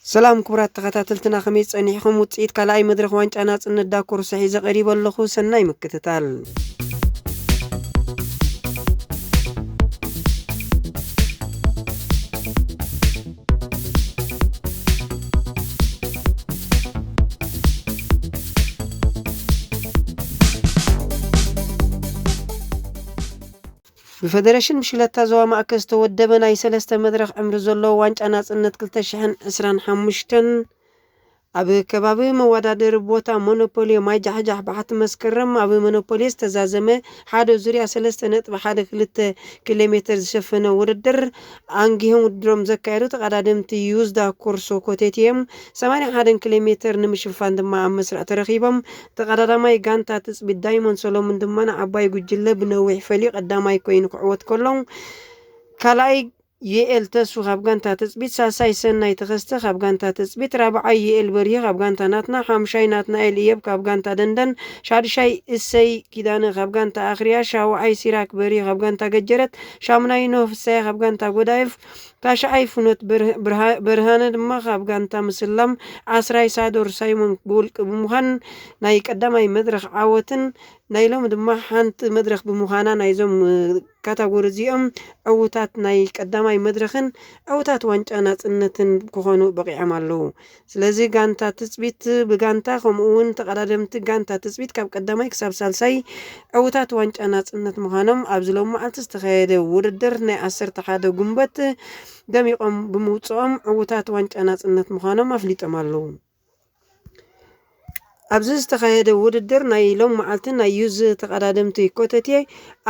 ሰላም ክቡራት ተኸታተልትና፣ ከመይ ጸኒሕኹም? ውጽኢት ካልኣይ መድረኽ ዋንጫ ናጽነት ዳኮርሶ ሒዘ ቀሪበ ኣለኹ። ሰናይ ምክትታል። ብፈደረሽን ብሽክለታ ዞባ ማእከል ዝተወደበ ናይ ሰለስተ መድረኽ ዕምሪ ዘለዎ ዋንጫ ናጽነት ክልተ ሽሕን ዕስራን ሓሙሽተን ኣብ ከባቢ መወዳደሪ ቦታ ሞኖፖልዮ ማይ ጃሕጃሕ በዓቲ መስከረም ኣብ ሞኖፖልዮ ዝተዛዘመ ሓደ ዙርያ ሰለስተ ነጥቢ ሓደ ክልተ ኪሎ ሜተር ዝሸፈነ ውድድር ኣንጊሆም ውድድሮም ዘካየዱ ተቐዳደምቲ ዩዝዳ ኮርሶ ኮቴት እዮም። ሰማንያ ሓደ ኪሎ ሜተር ንምሽፋን ድማ ኣብ መስርዕ ተረኺቦም። ተቐዳዳማይ ጋንታ ትጽቢት ዳይሞንድ ሰሎሙን ድማ ንዓባይ ጉጅለ ብነዊሕ ፈልዩ ቀዳማይ ኮይኑ ክዕወት ከሎ፣ ካልኣይ ዩኤል ተስፉ ካብ ጋንታ ትጽቢት፣ ሳልሳይ ሰናይ ተኸስተ ካብ ጋንታ ትጽቢት፣ ራብዓይ ዩኤል በርሂ ካብ ጋንታ ናትና፣ ሓምሻይ ናትናኤል እየብ ካብ ጋንታ ደንደን፣ ሻድሻይ እሰይ ኪዳነ ካብ ጋንታ ኣኽርያ፣ ሻውዓይ ሲራክ በርሂ ካብ ጋንታ ገጀረት፣ ሻሙናይ ኖህ ፍሳየ ካብ ጋንታ ጎዳይፍ፣ ታሽዓይ ፍኖት በርህ-፣ ብርሃ-፣ በርሃነ ድማ ካብ ጋንታ ምስላም፣ ዓስራይ ሳዶር ሳይሞን ብውልቂ ብምዃን ናይ ቀዳማይ መድረኽ ዓወትን ናይ ሎሚ ድማ ሓንቲ መድረኽ ብምዃና ናይዞም፣ እ፣ ካታጎሪ እዚኦም ዕዉታት ናይ ቀዳማይ መድረኽን ዕዉታት ዋንጫ ናጽነትን ክኾኑ በቒዖም ኣለዉ። ስለዚ ጋንታ ትጽቢት ብጋንታ ከምኡ እውን ተቐዳደምቲ ጋንታ ትጽቢት ካብ ቀዳማይ ክሳብ ሳልሳይ ዕዉታት ዋንጫ ናጽነት ምዃኖም ኣብዚ ሎሚ መዓልቲ ዝተኻየደ ውድድር ናይ ዓሰርተ ሓደ ጉንበት ደሚቖም ብምውጽኦም ዕዉታት ዋንጫ ናጽነት ምዃኖም ኣፍሊጦም ኣለዉ። ኣብዚ ዝተኻየደ ውድድር ናይ ሎም መዓልቲ ናይ ዩዝ ተቐዳደምቲ ኮተቴ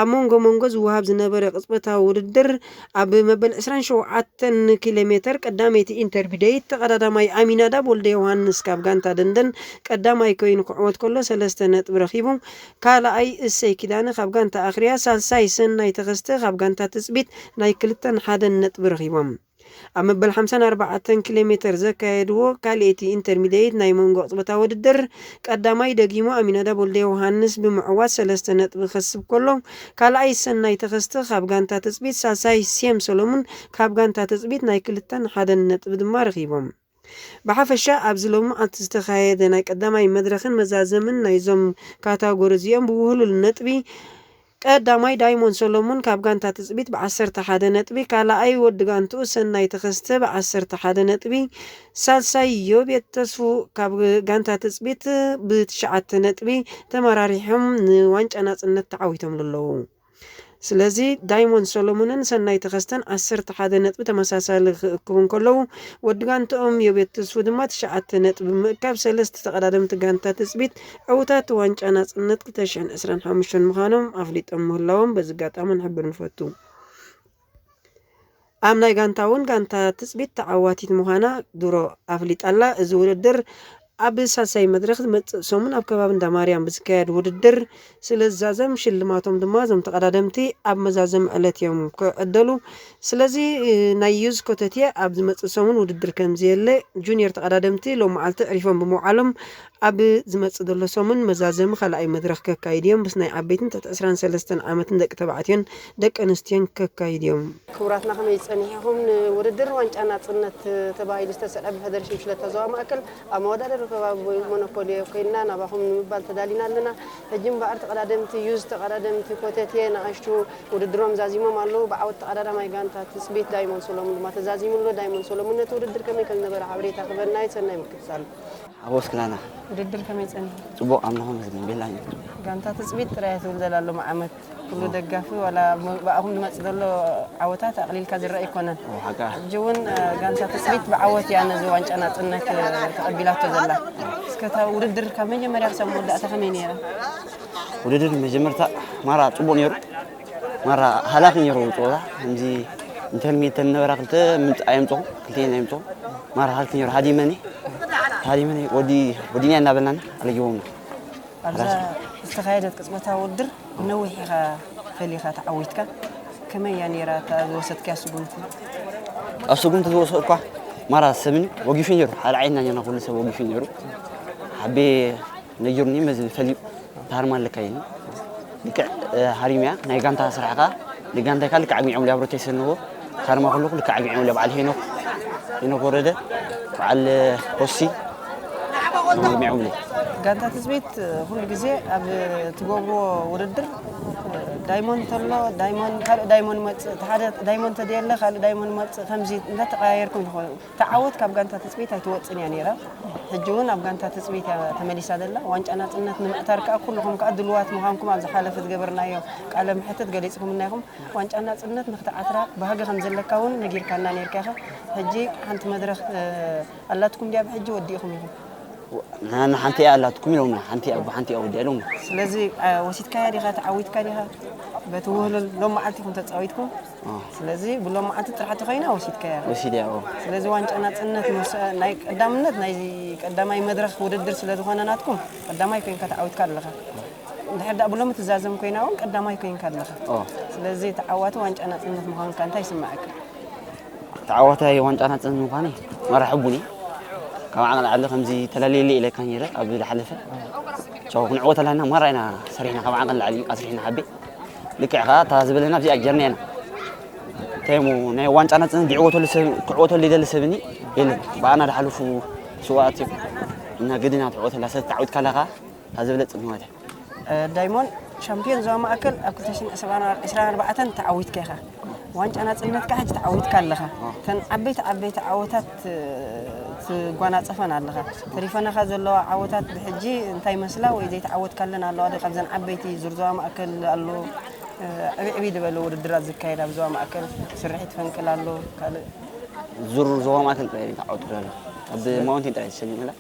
ኣብ መንጎ መንጎ ዝወሃብ ዝነበረ ቅጽበታዊ ውድድር ኣብ መበል ዕስራን ሸውዓተን ኪሎ ሜተር ቀዳመይቲ ኢንተርሚዲየት ተቐዳዳማይ ኣሚናዳብ ወልደ ዮሃንስ ካብ ጋንታ ደንደን ቀዳማይ ኮይኑ ክዕወት ከሎ ሰለስተ ነጥቢ ረኺቡ። ካልኣይ እሰይ ኪዳነ ካብ ጋንታ ኣኽርያ፣ ሳልሳይ ሰናይ ተኸስተ ካብ ጋንታ ትጽቢት ናይ ክልተን ሓደን ነጥቢ ረኺቦም። ኣብ መበል ሓምሳን ኣርባዕተን ኪሎ ሜተር ዘካየድዎ ካልኣይቲ ኢንተርሚዲየት ናይ መንጎ ቅጽበታዊ ውድድር ቀዳማይ ደጊሙ ኣሚናዳብ ወልደ ዮሃንስ ብምዕዋት ሰለስተ ነጥቢ ከስብ ከሎ፣ ካልኣይ ሰናይ ተኸስተ ካብ ጋንታ ትጽቢት፣ ሳልሳይ ሴም ሰሎሙን ካብ ጋንታ ትጽቢት ናይ ክልተን ሓደን ነጥቢ ድማ ረኺቦም። ብሓፈሻ ኣብዚ ሎሚ መዓልቲ ዝተኻየደ ናይ ቀዳማይ መድረኽን መዛዘምን ናይዞም ካታጎሪ እዚኦም ብውህሉል ነጥቢ ቀዳማይ ዳይሞንድ ሰሎሞን ካብ ጋንታ ትጽቢት ብዓሰርተ ሓደ ነጥቢ፣ ካልኣይ ወዲ ጋንትኡ ሰናይ ተኸስተ ብዓሰርተ ሓደ ነጥቢ፣ ሳልሳይ ዮቤት ተስፉ ካብ ጋንታ ትጽቢት ብትሽዓተ ነጥቢ ተመራሪሖም ንዋንጫ ናጽነት ተዓዊቶም ኣለዉ። ስለዚ ዳይሞንድ ሰሎሞንን ሰናይ ተኸስተን ዓሰርተ ሓደ ነጥቢ ተመሳሳሊ ክእክቡ እንከለዉ፣ ወዲ ጋንትኦም ዮቤት ተስፉ ድማ ትሽዓተ ነጥቢ ብምእካብ ሰለስተ ተቐዳደምቲ ጋንታ ትጽቢት ዕዉታት ዋንጫ ናጽነት ክልተ ሽሕን ዕስራን ሓሙሽተን ምዃኖም ኣፍሊጦም ምህላዎም በዚ ኣጋጣሚ ንሕብር ንፈቱ። ኣብ ናይ ጋንታ እውን ጋንታ ትጽቢት ተዓዋቲት ምዃና ድሮ ኣፍሊጣ ኣላ። እዚ ውድድር ኣብ ሳልሳይ መድረኽ ዝመጽእ ሰሙን ኣብ ከባቢ እንዳ ማርያም ብዝካየድ ውድድር ስለ ዝዛዘም፣ ሽልማቶም ድማ እዞም ተቐዳደምቲ ኣብ መዛዘሚ ዕለት እዮም ክዕደሉ። ስለዚ፣ እ፣ ናይ ዩዝ ኮተቴ ኣብ ዝመጽእ ሰሙን ውድድር ከም ዘየለ ጁኒየር ተቐዳደምቲ ሎም መዓልቲ ዕሪፎም ብምውዓሎም፣ ኣብ ዝመጽእ ዘሎ ሰሙን መዛዘሚ ካልኣይ መድረኽ ከካይድ እዮም። ምስ ናይ ዓበይትን ትሕቲ ዕስራን ሰለስተን ዓመትን ደቂ ተባዕትዮን ደቂ ኣንስትዮን ከካይድ እዮም። ክቡራትና ከመይ ጸኒሕኹም? ንውድድር ዋንጫ ናጽነት ተባሂሉ ዝተሰዕረ ብፈደረሽን ሽለታ ዞባ ማእከል ኣብ መወዳደሪ ከባቢ ሞኖፖሊ ኮይንና ናባኹም ንምባል ተዳሊና ኣለና። ሕጂ እምበኣር ተቐዳደምቲ ዩዝ ተቐዳደምቲ ኮተቴ ንኣሽቱ ውድድሮም ዛዚሞም ኣለዉ። ብዓወት ተቐዳዳማይ ጋንታ ትጽቢት ዳይሞንድ ሶሎሙን ድማ ተዛዚሙ ኣሎ። ዳይሞንድ ሶሎሙን ነቲ ውድድር ከመይ ከም ዝነበረ ሓበሬታ ክበና እዩ። ሰናይ ምክትታል። ኣብ ወስክላና ውድድር ከመይ ጸኒሑ? ጽቡቕ ኣምላኽ ይመስገን። ቤላ እዩ። ጋንታ ትጽቢት ጥራይ እያ ትብል ዘላ ሎም ዓመት። ኩሉ ደጋፊ ዋላ ብ-፣ ብኣኹም ዝመጽእ ዘሎ ዓወታት ኣቕሊልካ ዝረአ ኣይኮነን። ኦ፣ ሓቃ። ሕጂ እውን፣ እ፣ ጋንታ ትጽቢት ብዓወት እያ ነዚ ዋንጫ ናጽነት፣ እ፣ ተቐቢላቶ ዘላ። እስከ እታ ውድድር ካብ መጀመርያ ክሳብ መወዳእታ ከመይ ነይራ? ውድድር መጀመርታ ማራ ጽቡቕ ነይሩ። ማራ ሃላኺ ነይሩ ጸወታ። ከምዚ ኢንተርሚተን ነበራ ክልተ ምንጭ ኣየምጽኹ፣ ክልተ ኣየምጽኹ። ማራ ሃልኪ ነይሩ። ሃዲመኒ፣ ሃዲመኒ ወዲ፣ ወዲንያ እናበልናና ኣለይዎም። ኣብዛ ዝተኻየደት ቅጽበታዊ ውድድር ብነዊሕ ኢኻ ፈሊኻ ተዓዊትካ። ከመይ እያ ነይራ እታ ዝወሰድካያ ስጉምቲ? ኣብ ስጉምቲ ዝወሰድኳ ማራ ሰብኒ ወጊፉ ነይሩ። ሓደ ዓይንና ነርና ኩሉ ሰብ ወጊፉ ነይሩ። ሓቤ ነጊሩኒ መዚ ፈልዩ ታርማ ኣለካ ኢሉ። ልክዕ፣ እ፣ ሃሪምያ ናይ ጋንታ ስራሕ ከኣ ንጋንታይ ከኣ ልክዕ ኣግሚዖም ልያ ብሮተይ ሰንዎ። ታርማ ኩሉ ልክዕ ኣግሚዖም ልያ በዓል ሄኖክ፣ ሄኖክ ወረደ። በዓል ኮሲ መግሚዖምኒ። ጋንታ ትፅቢት ኩሉ ግዜ ኣብ ትገብርዎ ውድድር ዳይሞንድ ተሎ ዳይሞንድ ካልእ ዳይሞንድ መፅእ ሓደ ዳይሞንድ ተደየለ ካልእ ዳይሞንድ መፅእ ከምዚ እንዳተቀያየርኩም ትኾኑ። ተዓወት ካብ ጋንታ ትፅቢት ኣይትወፅን እያ ነይራ። ሕጂ እውን ኣብ ጋንታ ትፅቢት እያ ተመሊሳ ዘላ። ዋንጫ ናፅነት ንምዕታር ከዓ ኩልኹም ከዓ ድልዋት ምዃንኩም ኣብ ዝሓለፈ ዝገበርናዮ ቃለ ምሕትት ገሊፅኩምና ኢኹም። ዋንጫ ናፅነት ንክትዓትራ ባህጊ ከም ዘለካ እውን ነጊርካና ነይርካ ኢኻ። ሕጂ ሓንቲ መድረኽ ኣላትኩም ድያ ብሕጂ ወዲእኹም ኢኹም? ንሓንቲ እያ ኣላትኩም ኢሎምና፣ ሓንቲ እያ ብሓንቲ እያ ወዲኣ ኢሎምና። ስለዚ ወሲድካያ ዲኻ ተዓዊትካ ዲኻ? በቲ ውህሉል ሎም መዓልቲ ኢኹም ተፃዊትኩም። ስለዚ ብሎም መዓልቲ ጥራሕ ተኾይና ወሲድካያ። ወሲድያ። ስለዚ ዋንጫ ናፅነት ናይ ቀዳምነት ናይ ቀዳማይ መድረኽ ውድድር ስለ ዝኾነ ናትኩም ቀዳማይ ኮይንካ ተዓዊትካ ኣለኻ። እንድሕር ደኣ ብሎም ትዛዘም ኮይና እውን ቀዳማይ ኮይንካ ኣለኻ። ስለዚ ተዓዋቲ ዋንጫ ናፅነት ምዃንካ እንታይ ይስምዓካ? ተዓዋታይ ዋንጫ ናፅነት ምዃነይ ማራ ሕቡን እየ። ካብ ዓቕሚ ንላዕሊ ከምዚ ተላለየለ ኢለካ ነይረ ኣብ ዝሓለፈ። ቻው ክንዕወት ኣለና ማራ ኢና ሰሪሕና ካብ ዓቕሚ ንላዕሊ እዩ ኣስሪሕና ሓቤ። ልክዕ ከዓ እታ ዝበለና ኣብዚኣ ጌርና ኢና። እንታይ እሞ ናይ ዋንጫ ናፅነት ዝዕወተሉ ሰብ ክዕወተሉ ይደሊ ሰብኒ የለን። ብኣና ዝሓለፉ ስዋኣት እዮም። እና ግድና ትዕወተላ ሰብ ተዓዊትካ ኣለኻ እታ ዝበለፅት ንዋት እያ። ዳይሞንድ ሻምፒዮን ዞባ ማእከል ኣብ ክልተ ሽሕን ዕስራን ኣርባዕተን ተዓዊትካ ኢኻ። ዋንጫ ናጽነትካ ሕጂ ተዓዊትካ ኣለኻ። እተን ዓበይቲ ዓበይቲ ዓወታት ትጓናጸፈን ኣለኻ። ተሪፈናኻ ዘለዋ ዓወታት ብሕጂ እንታይ ይመስላ ወይ ዘይተዓወትካለን ኣለዋ ዶ? ካብዘን ዓበይቲ ዙር ዞባ ማእከል ኣሎ፣ ዕብይ ዕብይ ዝበለ ውድድራት ዝካየድ ኣብ ዞባ ማእከል ስርሒት ፈንቅል ኣሎ፣ ካልእ ዙር ዞባ ማእከል ጥራይ እዩ ተዓወቱ ዘሎ። ኣብ ማውንቴን ጥራይ ተሸሊመላ።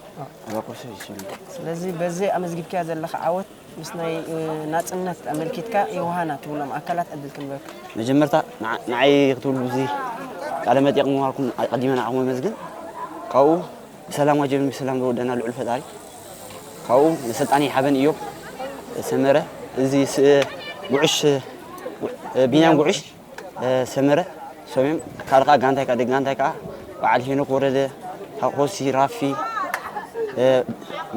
ኣብ ኣኮርሶ ይሸልም። ስለዚ በዚ ኣመዝጊብካያ ዘለኻ ዓወት ምስ ናይ ናጽነት ኣመልኪትካ የውሃና ትብሎም ኣካላት ዕድል ክንበካ። መጀመርታ ንዓይ ክትብሉ ብዚ ቃለ መጠይቕ ምዃንኩም ኣቐዲመ ንዓኹም ኣመስግን። ካብኡ ብሰላም ኣጀሚሩ ብሰላም ዘወደና ልዑል ፈጣሪ። ካብኡ ንሰልጣኒ ሓበን እዮብ ሰመረ፣ እዚ ጉዕሽ ቢንያም ጉዕሽ ሰመረ፣ ሰሜም ካልካ ጋንታይ ካ ደጋንታይ ካ በዓል ሄኖክ ወረደ፣ ኮሲ ራፊ፣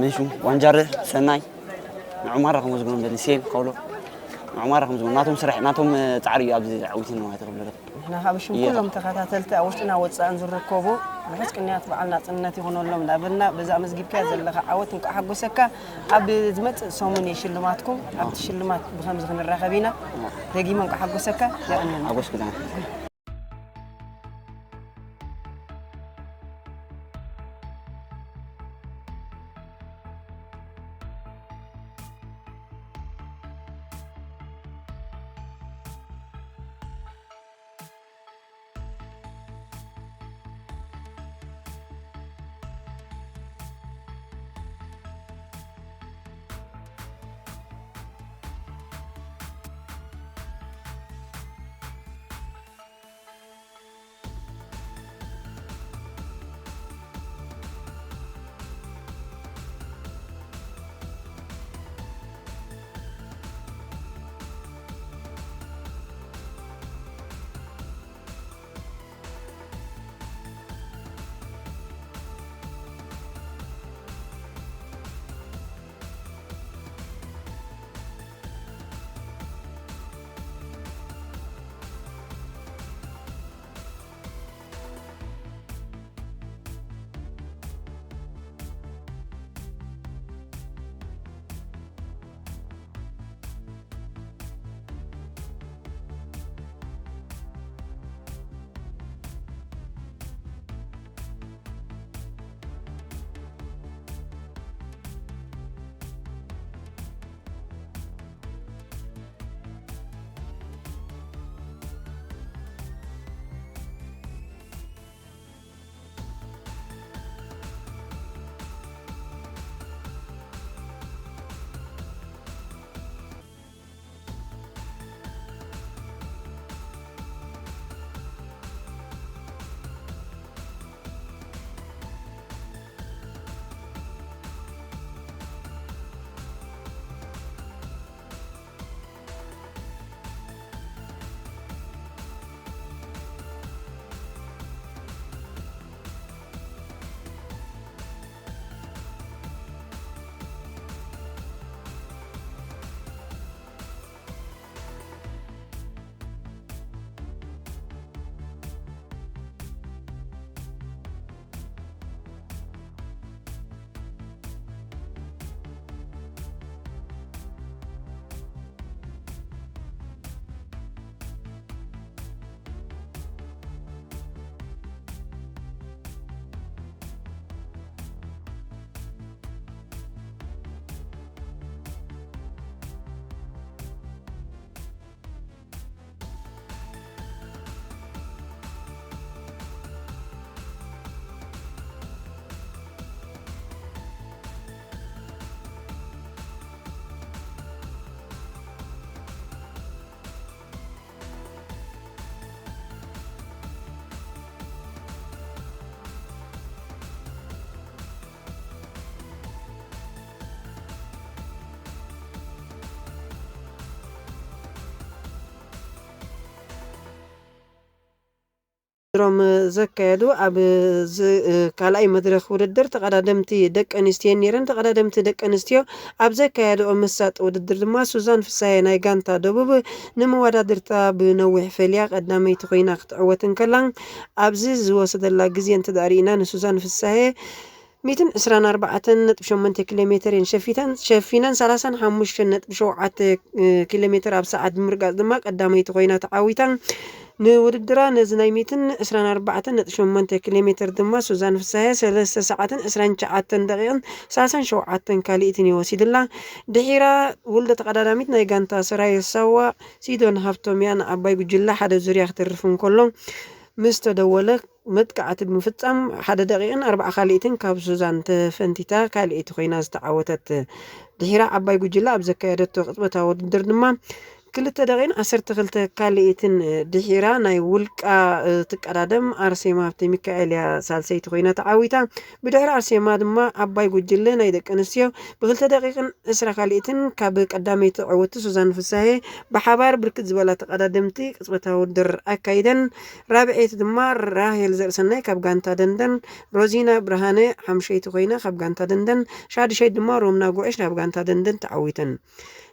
መንሹም ዋንጃረ ሰናይ ንዑማራ ከመዝግኖም ደሊ ሴም ከብሎ ንዑማራ ከመዝግኖም ናቶም ስራሕ ናቶም ጻዕሪ እዩ ኣብዚ ዓዊትን ማለት ነው። ንሕና ካብ ሽም ኩሎም ተኸታተልቲ ኣብ ውሽጥና ወጻእን ዝርከቡ ርሑስ ቅንያት በዓል ናጽነት ይኹነሎም እንዳበልና በዛ ኣመዝጊብካያ ዘለኻ ዓወት እንኳዕ ሓጎሰካ። ኣብ ዝመጽእ ሰሙን እዩ ሽልማትኩም። ኣብቲ ሽልማት ብኸምዚ ክንራኸብ ኢና። ደጊመ እንኳዕ ሓጎሰካ። የቐንየልና። ሓጎስ ክዳን። ም ዘካየዱ ኣብ ዝ- ካልኣይ መድረኽ ውድድር ተቐዳደምቲ ደቂ ኣንስትዮ ነይረን። ተቐዳደምቲ ደቂ ኣንስትዮ ኣብ ዘካየድኦ መሳጢ ውድድር ድማ ሱዛን ፍሳሄ ናይ ጋንታ ደቡብ ንመወዳድርታ ብነዊሕ ፈልያ ቀዳመይቲ ኮይና ክትዕወት እንከላ፣ ኣብዚ ዝወሰደላ ግዜ እንተዳእሪእና ንሱዛን ፍሳሄ ሚትን ዕስራን ኣርባዕተን ነጥቢ ሸሞንተ ኪሎ ሜተር እየን ሸፊተን ሸፊነን ሰላሳን ሓሙሽተን ነጥቢ ሸውዓተ ኪሎ ሜተር ኣብ ሰዓት ብምርጋፅ ድማ ቀዳመይቲ ኮይና ተዓዊታ። ንውድድራ ነዚ ናይ ሚትን ዕስራን ኣርባዕተን ነጥቢ ሸሞንተ ኪሎ ሜተር ድማ ሱዛን ፍሳሄ ሰለስተ ሰዓትን ዕስራን ትሽዓተን ደቂቕን ሰላሳን ሸውዓተን ካልኢትን እየ ወሲድላ። ድሒራ ውልደ ተቐዳዳሚት ናይ ጋንታ ሰራየ ሳዋ ሲዶን ሃብቶም እያ ንዓባይ ጉጅላ ሓደ ዙርያ ክትርፍ እንከሎ ምስ ተደወለ መጥቃዕቲ ብምፍጻም ሓደ ደቂቕን ኣርባዓ ካልኢትን ካብ ሱዛን ተፈንቲታ ካልኢቲ ኮይና ዝተዓወተት። ድሒራ ዓባይ ጉጅላ ኣብ ዘካየደቶ ቅጽበታዊ ውድድር ድማ ክልተ ደቂቕን ዓሰርተ ክልተ ካልኢትን ድሒራ ናይ ውልቃ ትቀዳደም ኣርሴማ ሃብተ ሚካኤል እያ ሳልሰይቲ ኮይና ተዓዊታ። ብድሕሪ ኣርሴማ ድማ ዓባይ ጉጅለ ናይ ደቂ ኣንስትዮ ብክልተ ደቂቕን ዕስራ ካልኢትን ካብ ቀዳመይቲ ዕውቲ ሱዛን ፍሳሄ ብሓባር ብርክት ዝበላ ተቐዳደምቲ ቅጽበታዊ ውድድር ኣካይደን። ራብዐይቲ ድማ ራሄል ዘርእሰናይ ካብ ጋንታ ደንደን፣ ሮዚና ብርሃነ ሓምሸይቲ ኮይና ካብ ጋንታ ደንደን፣ ሻድሸይቲ ድማ ሮምና ጉዕሽ ካብ ጋንታ ደንደን ተዓዊተን።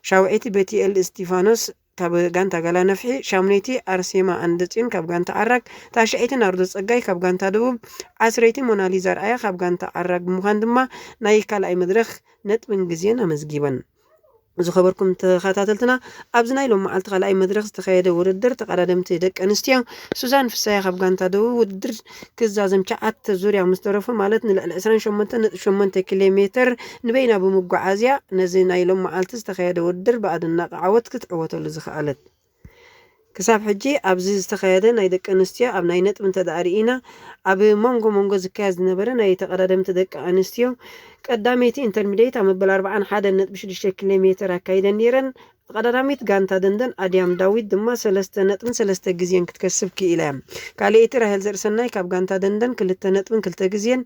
ሻውዐይቲ ቤቲኤል እስቲፋኖስ ካብ ጋንታ ጋላ ነፍሒ፣ ሻሙነይቲ ኣርሴማ ኣንደጽዮን ካብ ጋንታ ዓራግ፣ ታሽዐይቲ ናርዶ ጸጋይ ካብ ጋንታ ደቡብ፣ ዓስረይቲ ሞናሊዛ ኣርኣያ ካብ ጋንታ ዓራግ ብምዃን ድማ ናይ ካልኣይ መድረኽ ነጥብን ግዜን ኣመዝጊበን። ዝኸበርኩም ተኸታተልትና፣ ኣብዚ ናይ ሎም መዓልቲ ካልኣይ መድረኽ ዝተኻየደ ውድድር ተቐዳደምቲ ደቂ ኣንስትዮ ሱዛን ፍሳያ ካብ ጋንታ ደቡብ ውድድር ክዛዘም ትሽዓተ ዙርያ ምስ ተረፉ፣ ማለት ንልዕሊ ዕስራን ሸሞንተን ነጥቢ ሸሞንተ ኪሎ ሜተር ንበይና ብምጓዓዝያ ነዚ ናይ ሎም መዓልቲ ዝተኻየደ ውድድር ብኣደናቂ ዓወት ክትዕወተሉ ዝኸኣለት። ክሳብ ሕጂ ኣብዚ ዝተኻየደ ናይ ደቂ ኣንስትዮ ኣብ ናይ ነጥቢ እንተ ደኣ ርኢና፣ ኣብ መንጎ መንጎ ዝካየድ ዝነበረ ናይ ተቐዳደምቲ ደቂ ኣንስትዮ ቀዳመይቲ ኢንተርሚድየት ኣብ መበል ኣርብዓን ሓደን ነጥቢ ሽዱሽተ ኪሎ ሜተር ኣካይደን ነይረን። ተቐዳዳሚት ጋንታ ደንደን ኣድያም ዳዊት ድማ ሰለስተ ነጥብን ሰለስተ ግዜን ክትከስብ ክኢላ እያ። ካልኣይቲ ራሄል ዘርእሰናይ ካብ ጋንታ ደንደን ክልተ ነጥብን ክልተ ግዜን፣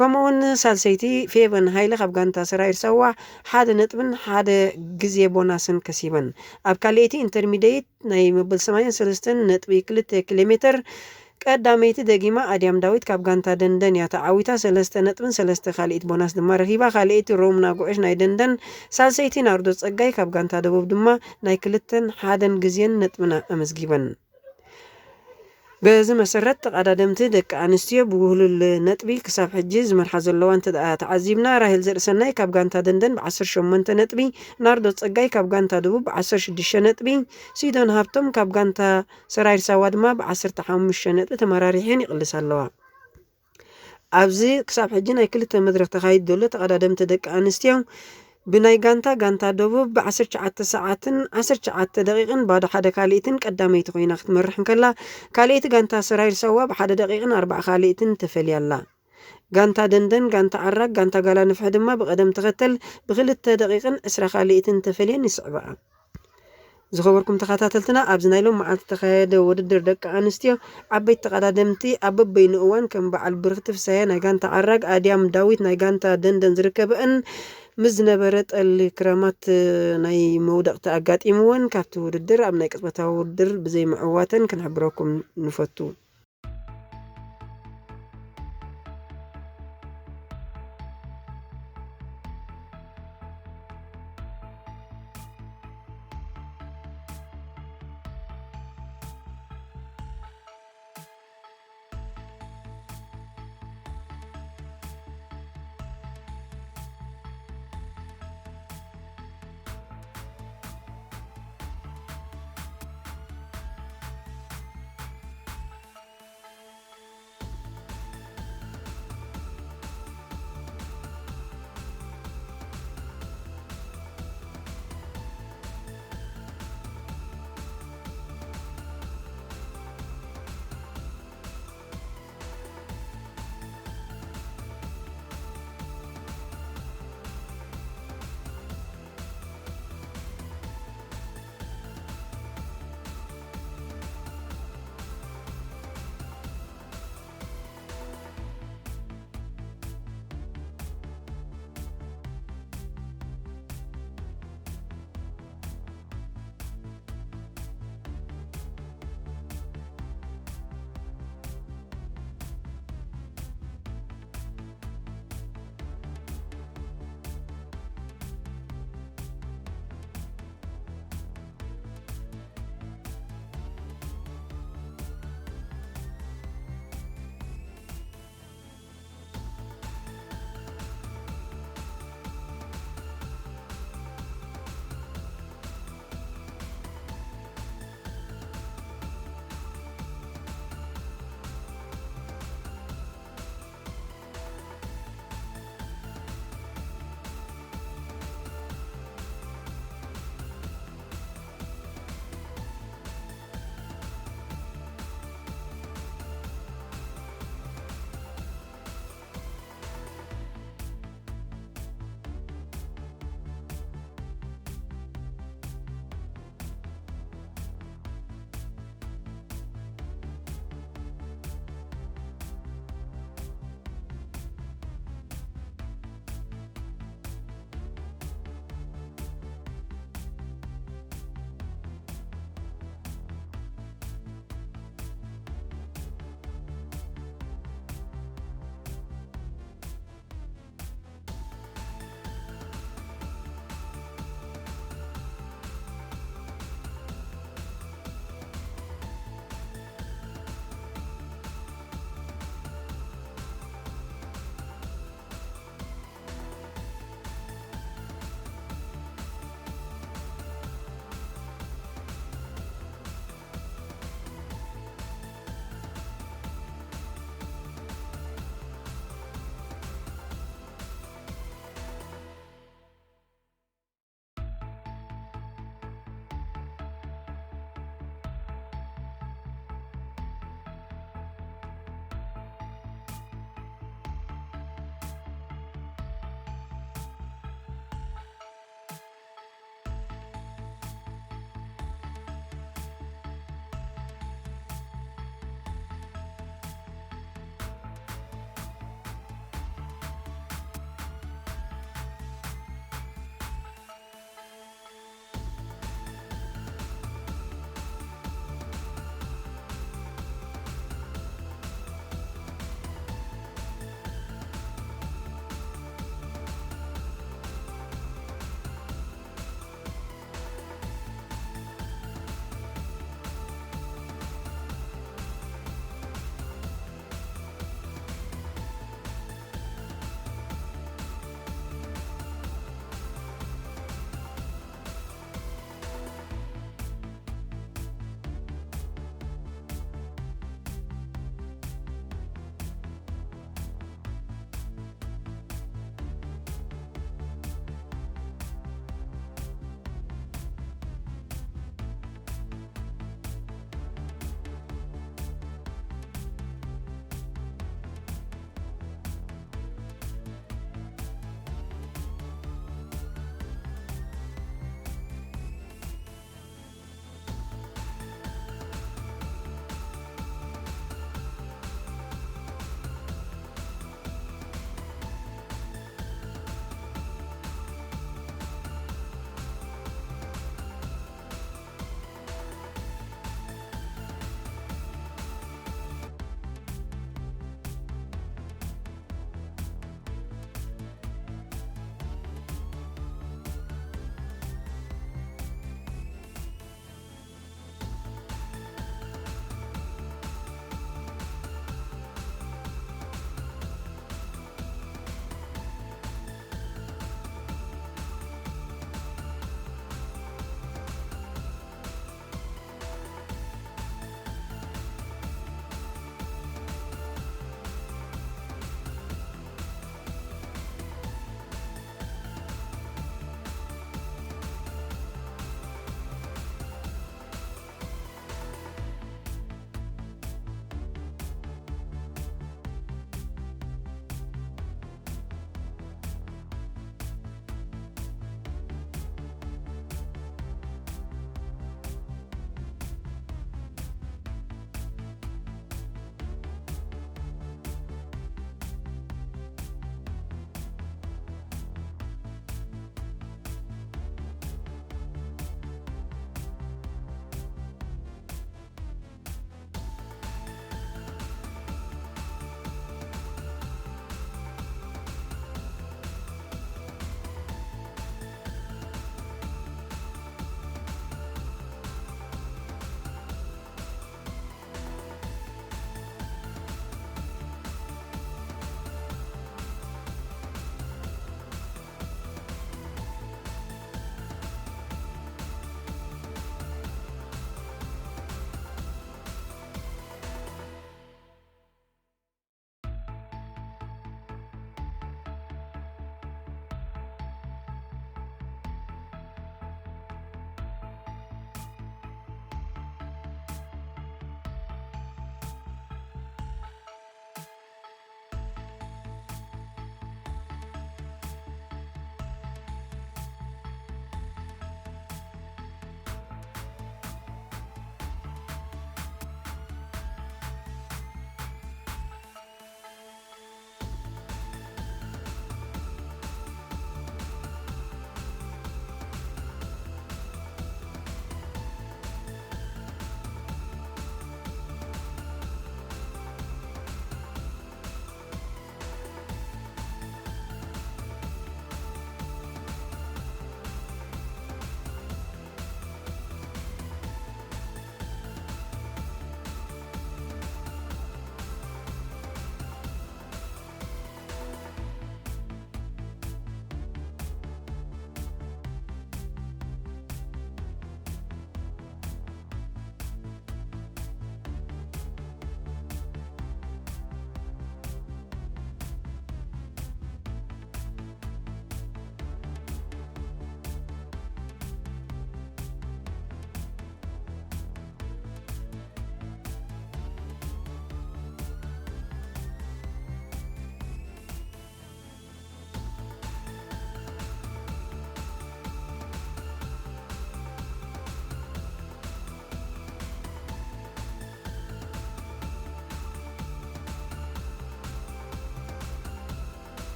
ከምኡውን ሳልሰይቲ ፌቨን ሃይለ ካብ ጋንታ ሰራዊር ሳዋ ሓደ ነጥብን ሓደ ግዜ ቦናስን ከሲበን። ኣብ ካልኣይቲ ኢንተርሚድየት ናይ መበል ሰማንያን ሰለስተን ነጥቢ ክልተ ኪሎ ሜተር ቀዳመይቲ ደጊማ ኣድያም ዳዊት ካብ ጋንታ ደንደን እያ ተዓዊታ፣ ሰለስተ ነጥብን ሰለስተ ካልኢት ቦናስ ድማ ረኺባ። ካልኣይቲ ሮምና ጉዕሽ ናይ ደንደን፣ ሳልሰይቲ ናርዶ ጸጋይ ካብ ጋንታ ደቡብ ድማ ናይ ክልተን ሓደን ግዜን ነጥብና ኣመዝጊበን። በዚ መሰረት ተቐዳደምቲ ደቂ ኣንስትዮ ብውህሉል ነጥቢ ክሳብ ሕጂ ዝመርሓ ዘለዋ እንተ ደኣ ተዓዚብና፣ ራሄል ዘርእሰናይ ካብ ጋንታ ደንደን ብዓሰርተ ሸሞንተ ነጥቢ፣ ናርዶ ጸጋይ ካብ ጋንታ ደቡብ ብዓሰርተ ሽዱሽተ ነጥቢ፣ ሲዶን ሃብቶም ካብ ጋንታ ሰራይር ሳዋ ድማ ብዓሰርተ ሓሙሽተ ነጥቢ ተመራሪሐን ይቕልሳ ኣለዋ። ኣብዚ ክሳብ ሕጂ ናይ ክልተ መድረኽ ተኻይዱ ዘሎ ተቐዳደምቲ ደቂ ኣንስትዮ ብናይ ጋንታ፣ ጋንታ ደቡብ ብዓሰርተ ትሽዓተ ሰዓትን ዓሰርተ ትሽዓተ ደቂቕን ባዶ ሓደ ካልኢትን ቀዳመይቲ ኮይና ክትመርሕ እንከላ፣ ካልኣይቲ ጋንታ ሰራይር ሳዋ ብሓደ ደቂቕን ኣርባዓ ካልኢትን ተፈልያ ኣላ። ጋንታ ደንደን፣ ጋንታ ዓራግ፣ ጋንታ ጋላ ንፍሒ ድማ ብቐደም ተኸተል ብክልተ ደቂቕን ዕስራ ካልኢትን ተፈልየን ይስዕበኣ። ዝኸበርኩም ተኸታተልትና፣ ኣብዚ ናይ ሎም መዓልቲ ዝተኻየደ ውድድር ደቂ ኣንስትዮ ዓበይቲ ተቐዳደምቲ ኣብ በበይኑ እዋን ከም በዓል ብርኽቲ ፍሳየ ናይ ጋንታ ዓራግ፣ ኣድያም ዳዊት ናይ ጋንታ ደንደን ዝርከበእን ምስ ዝነበረ ጠሊ ክረማት ናይ መውደቕቲ ኣጋጢምወን ካብቲ ውድድር ኣብ ናይ ቅጽበታዊ ውድድር ብዘይምዕዋተን ክንሕብረኩም ንፈቱ።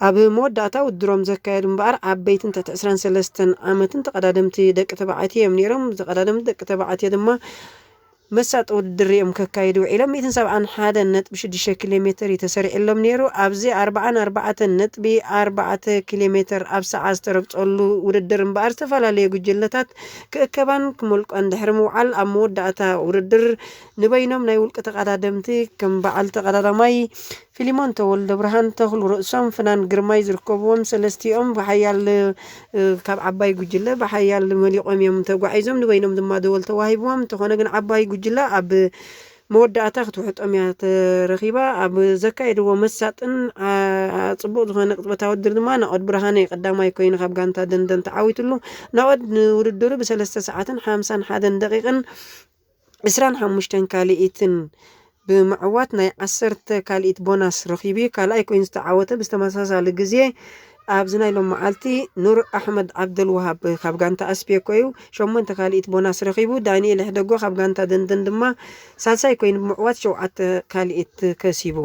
ኣብ መወዳእታ ውድድሮም ዘካየዱ እምበኣር ዓበይትን ትሕቲ ዕስራን ሰለስተን ዓመትን ተቐዳደምቲ ደቂ ተባዕትዮ እዮም ነይሮም። ተቐዳደምቲ ደቂ ተባዕትዮ ድማ መሳጢ ውድድር እዮም ከካይዱ ውዒሎም። ሚእትን ሰብዓን ሓደን ነጥቢ ሽዱሽተ ኪሎ ሜተር እዩ ተሰሪዕሎም ነይሩ። ኣብዚ ኣርባዓን ኣርባዕተን ነጥቢ ኣርባዕተ ኪሎ ሜተር ኣብ ሰዓት ዝተረግጸሉ ውድድር እምበኣር፣ ዝተፈላለዩ ጉጅለታት ክእከባን ክመልቋን ድሕሪ ምውዓል፣ ኣብ መወዳእታ ውድድር ንበይኖም ናይ ውልቂ ተቐዳደምቲ ከም በዓል ተቐዳዳማይ ፊሊሞን ተወልደ ብርሃን፣ ተኽሉ ርእሶም፣ ፍናን ግርማይ ዝርከብዎም ሰለስቲኦም ብሓያል፣ እ፣ ካብ ዓባይ ጉጅለ ብሓያል መሊቖም እዮም ተጓዒዞም። ንበይኖም ድማ ደወል ተዋሂብዎም። እንተኾነ ግን ዓባይ ጉጅለ ኣብ መወዳእታ ክትውሕጦም እያ ተረኺባ። ኣብ ዘካየድዎ መሳጥን፣ ዓ-፣ ጽቡቕ ዝኾነ ቅጽበታዊ ውድድር ድማ ናኦድ ብርሃነ ቀዳማይ ኮይኑ ካብ ጋንታ ደንደን ተዓዊትሉ። ናኦድ ንውድድሩ ብሰለስተ ሰዓትን ሓምሳን ሓደን ደቂቕን ዕስራን ሓሙሽተን ካልኢትን ብምዕዋት ናይ ዓሰርተ ካልኢት ቦናስ ረኺቡ እዩ። ካልኣይ ኮይኑ ዝተዓወተ ብዝተመሳሳሊ ግዜ ኣብዚ ናይ ሎም መዓልቲ ኑር ኣሕመድ ዓብደልውሃብ ካብ ጋንታ ኣስፔኮ እዩ። ሸሞንተ ካልኢት ቦናስ ረኺቡ። ዳንኤል ሕደጎ ካብ ጋንታ ደንደን ድማ ሳልሳይ ኮይኑ ብምዕዋት ሸውዓተ ካልኢት ከሲቡ።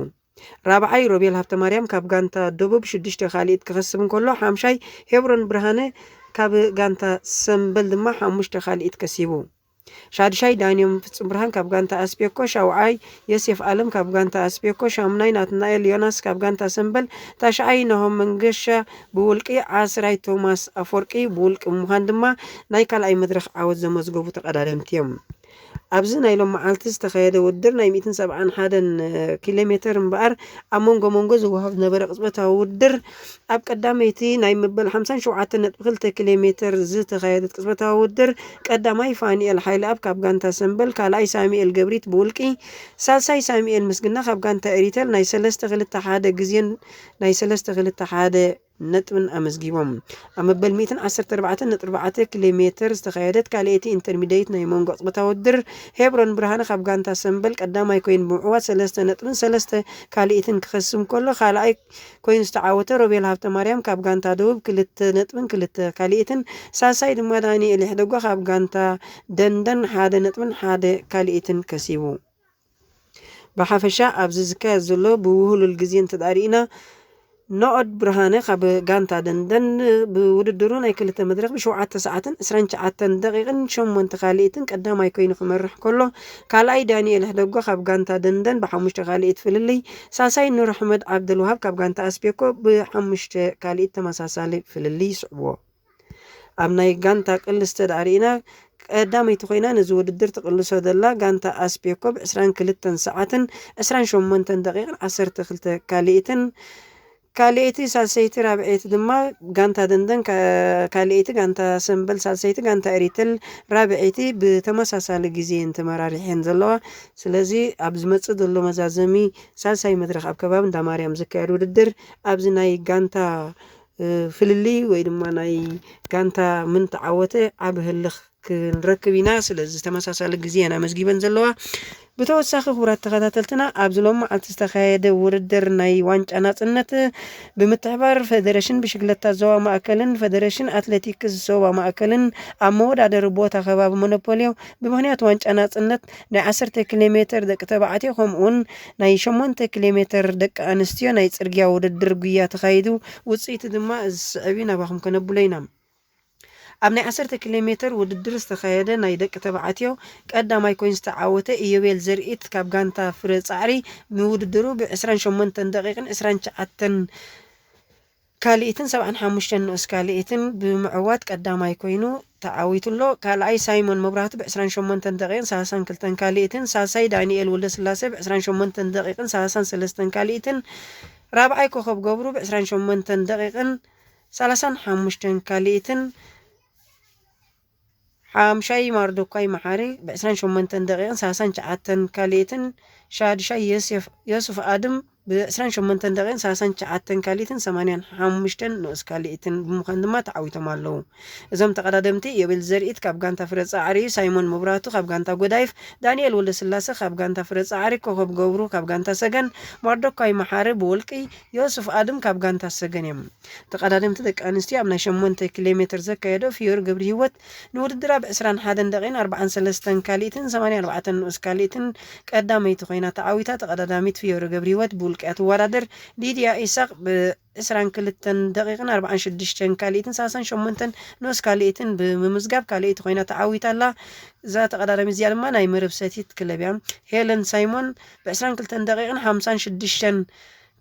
ራብዓይ ሮቤል ሃብተማርያም ካብ ጋንታ ደቡብ ሽዱሽተ ካልኢት ክኸስብ እንከሎ፣ ሓምሻይ ሄብሮን ብርሃነ ካብ ጋንታ ሰምበል ድማ ሓሙሽተ ካልኢት ከሲቡ። ሻድሻይ ዳንዮም ፍጹም ብርሃን ካብ ጋንታ ኣስፔኮ፣ ሻውዓይ ዮሴፍ ኣለም ካብ ጋንታ ኣስፔኮ፣ ሻምናይ ናትናኤል ዮናስ ካብ ጋንታ ሰምበል፣ ታሽዓይ ናሆም መንገሻ ብውልቂ፣ ዓስራይ ቶማስ ኣፈወርቂ ብውልቂ ብምዃን ድማ ናይ ካልኣይ መድረኽ ዓወት ዘመዝገቡ ተቐዳደምቲ እዮም። ኣብዚ ናይ ሎም መዓልቲ ዝተኻየደ ውድድር ናይ ሚእትን ሰብዓን ሓደን ኪሎ ሜተር እምበኣር፣ ኣብ መንጎ መንጎ ዝወሃብ ዝነበረ ቅጽበታዊ ውድድር፣ ኣብ ቀዳመይቲ ናይ መበል ሓምሳን ሸውዓተን ነጥቢ ክልተ ኪሎ ሜተር ዝተኻየደት ቅጽበታዊ ውድድር፣ ቀዳማይ ፋኒኤል ሓይለኣብ ካብ ጋንታ ሰምበል፣ ካልኣይ ሳሙኤል ገብሪት ብውልቂ፣ ሳልሳይ ሳሙኤል ምስግና ካብ ጋንታ ኤሪተል ናይ ሰለስተ ክልተ ሓደ ግዜን ናይ ሰለስተ ክልተ ሓደ ነጥብን ኣመዝጊቦም። ኣብ መበል ሚእትን ዓሰርተ ኣርባዕተን ነጥቢ ኣርባዕተ ኪሎ ሜተር ዝተኻየደት ካልኣይቲ ኢንተርሚዲየት ናይ መንጎ ቅጽበታዊ ውድድር፣ ሄብሮን ብርሃነ ካብ ጋንታ ሰምበል ቀዳማይ ኮይኑ ብምዕዋት ሰለስተ ነጥብን ሰለስተ ካልኢትን ክኸስብ እንከሎ፣ ካልኣይ ኮይኑ ዝተዓወተ ሮቤል ሃብተማርያም ካብ ጋንታ ደቡብ ክልተ ነጥብን ክልተ ካልኢትን፣ ሳልሳይ ድማ ዳንኤል ይሕደጎ ካብ ጋንታ ደንደን ሓደ ነጥብን ሓደ ካልኢትን ከሲቡ። ብሓፈሻ ኣብዚ ዝካየድ ዘሎ ብውህሉል ግዜ እንተዳርኢና፣ ኖኦድ ብርሃነ ካብ ጋንታ ደንደን ብውድድሩ ናይ ክልተ መድረኽ ብሸውዓተ ሰዓትን ዕስራን ትሽዓተን ደቂቕን ሸሞንተ ካልኢትን ቀዳማይ ኮይኑ ክመርሕ ከሎ፣ ካልኣይ ዳንኤል ሕደጎ ካብ ጋንታ ደንደን ብሓሙሽተ ካልኢት ፍልልይ፣ ሳልሳይ ኑር ኣሕመድ ዓብደልውሃብ ካብ ጋንታ ኣስፔኮ ብሓሙሽተ ካልኢት ተመሳሳሊ ፍልልይ ይስዕብዎ። ኣብ ናይ ጋንታ ቅልስ ተዳርኢና፣ ቀዳመይቲ ኮይና ነዚ ውድድር ትቕልሶ ዘላ ጋንታ ኣስፔኮ ብ ዕስራን ክልተን ሰዓትን ዕስራን ሸሞንተን ደቂቕን ዓሰርተ ክልተ ካልኢትን፣ ካልኣይቲ ሳልሰይቲ ራብዐይቲ ድማ ጋንታ ደንደን፣ ካ-፣ ካልኣይቲ ጋንታ ሰምበል፣ ሳልሰይቲ ጋንታ ኤሪትል፣ ራብዐይቲ ብተመሳሳሊ ግዜ እየን ተመራሪሐን ዘለዋ። ስለዚ ኣብ ዝመጽእ ዘሎ መዛዘሚ ሳልሳይ መድረኽ ኣብ ከባቢ እንዳ ማርያም ዝካየድ ውድድር ኣብዚ ናይ ጋንታ፣ እ፣ ፍልልይ ወይ ድማ ናይ ጋንታ ምን ተዓወተ ዓቢ ህልኽ ክንረክብ ኢና። ስለዚ ተመሳሳሊ ግዜ እየን ኣመዝጊበን ዘለዋ። ብተወሳኺ ክቡራት ተኸታተልትና፣ ኣብዚ ሎም መዓልቲ ዝተኻየደ ውድድር ናይ ዋንጫ ናጽነት ብምትሕባር ፈደረሽን ብሽክለታ ዞባ ማእከልን ፈደረሽን ኣትሌቲክስ ዞባ ማእከልን ኣብ መወዳደሪ ቦታ ከባቢ ሞኖፖልዮ ብምኽንያት ዋንጫ ናጽነት ናይ ዓሰርተ ኪሎ ሜተር ደቂ ተባዕትዮ ከምኡውን ናይ ሸሞንተ ኪሎ ሜተር ደቂ ኣንስትዮ ናይ ጽርግያ ውድድር ጉያ ተኻይዱ። ውጽኢቱ ድማ እዚ ዝስዕብ እዩ፣ ናባኹም ከነብሎ ኢና። ኣብ ናይ ዓሰርተ ኪሎ ሜተር ውድድር ዝተኻየደ ናይ ደቂ ተባዕትዮ ቀዳማይ ኮይኑ ዝተዓወተ ኢዮቤል ዘርኢት ካብ ጋንታ ፍረ ጻዕሪ ንውድድሩ ብ ዕስራን ሸሞንተን ደቂቕን ዕስራን ትሽዓተን ካልኢትን ሰብዓን ሓሙሽተን ንኡስ ካልኢትን ብምዕዋት ቀዳማይ ኮይኑ ተዓዊቱ ኣሎ። ካልኣይ ሳይሞን መብራህቱ ብ ዕስራን ሸሞንተን ደቂቕን ሰላሳን ክልተን ካልኢትን፣ ሳልሳይ ዳንኤል ወልደስላሴ ብ ዕስራን ሸሞንተን ደቂቕን ሰላሳን ሰለስተን ካልኢትን፣ ራብዓይ ኮኸብ ገብሩ ብ ዕስራን ሸሞንተን ደቂቕን ሰላሳን ሓሙሽተን ካልኢትን፣ ሓምሻይ ማርዶኳይ መሓሪ ብ ዕስራን ሸሞንተን ደቂቕን ሰላሳን ትሽዓተን ካልኢትን፣ ሻድሻይ ዮሴፍ፣ ዮሱፍ ኣድም ብ ዕስራን ሸሞንተን ደቂቕን ሰላሳን ትሽዓተን ካልኢትን ሰማንያን ሓሙሽተን ንኡስ ካልኢትን ብምዃን ድማ ተዓዊቶም ኣለዉ። እዞም ተቐዳደምቲ ኢዮቤል ዘርኢት ካብ ጋንታ ፍረ ጻዕሪ፣ ሳይሞን መብራቱ ካብ ጋንታ ጎዳይፍ፣ ዳንኤል ወልደስላሰ ካብ ጋንታ ፍረ ጻዕሪ፣ ኮኸብ ገብሩ ካብ ጋንታ ሰገን፣ ማርዶኳይ መሓሪ ብውልቂ፣ ዮሱፍ ኣድም ካብ ጋንታ ሰገን እዮም። ተቐዳደምቲ ደቂ ኣንስትዮ ኣብ ናይ ሸሞንተ ኪሎ ሜተር ዘካየዶ ፍዮሪ ገብረሂወት ንውድድር ኣብ ዕስራን ሓደን ደቂቕን ኣርባዓን ሰለስተን ካልኢትን ሰማንያን ኣርባዕተን ንኡስ ካልኢትን ቀዳመይቲ ኮይና ተዓዊታ። ተቐዳዳሚት ፍዮሪ ገብረሂወት ብውልቂ እያ ትወዳደር። ሊድያ ኢሳቕ ብ22 ደቂቕን ኣርባዓን ሽዱሽተን ካልኢትን ሰላሳን ሸሞንተን ንኡስ ካልኢትን ብምምዝጋብ ካልኢት ኮይና ተዓዊታ ኣላ። እዛ ተቐዳዳሚት እዚኣ ድማ ናይ መረብ ሰቲት ክለብ እያ። ሄለን ሳይሞን ብ22 ደቂቕን ሓምሳን ሽዱሽተን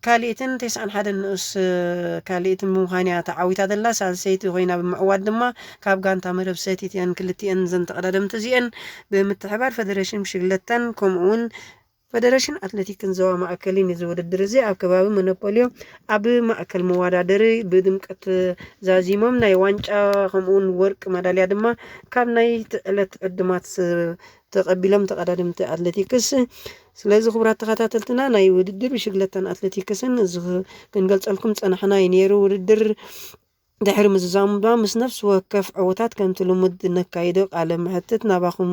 ካልኢትን ተስዓን ሓደን ንኡስ ካልኢትን ብምዃን እያ ተዓዊታ ዘላ። ሳልሰይቲ ኮይና ብምዕዋት ድማ ካብ ጋንታ መረብ ሰቲት እየን። ክልቲኤን እዘን ተቐዳደምቲ እዚኤን ብምትሕባር ፈደረሽን ብሽግለታን ከምኡ እውን ፈደረሽን ኣትሌቲክን ዞባ ማእከልን እዚ ውድድር እዚ ኣብ ከባቢ ሞኖፖልዮ ኣብ ማእከል መወዳደሪ ብድምቀት ዛዚሞም ናይ ዋንጫ ከምኡውን ወርቂ ማዳልያ ድማ ካብ ናይቲ ዕለት ዕድማት ተቐቢሎም ተቐዳደምቲ ኣትሌቲክስ። ስለዚ ክቡራት ተኸታተልትና ናይ ውድድር ብሽግለታን ኣትሌቲክስን እዚ ክንገልጸልኩም ጸናሕና እዩ ነይሩ። ውድድር ድሕሪ ምዝዛሙ ድማ ምስ ነፍሲ ወከፍ ዕዉታት ከምቲ ልሙድ ነካይዶ ቃለ መሕትት ናባኹም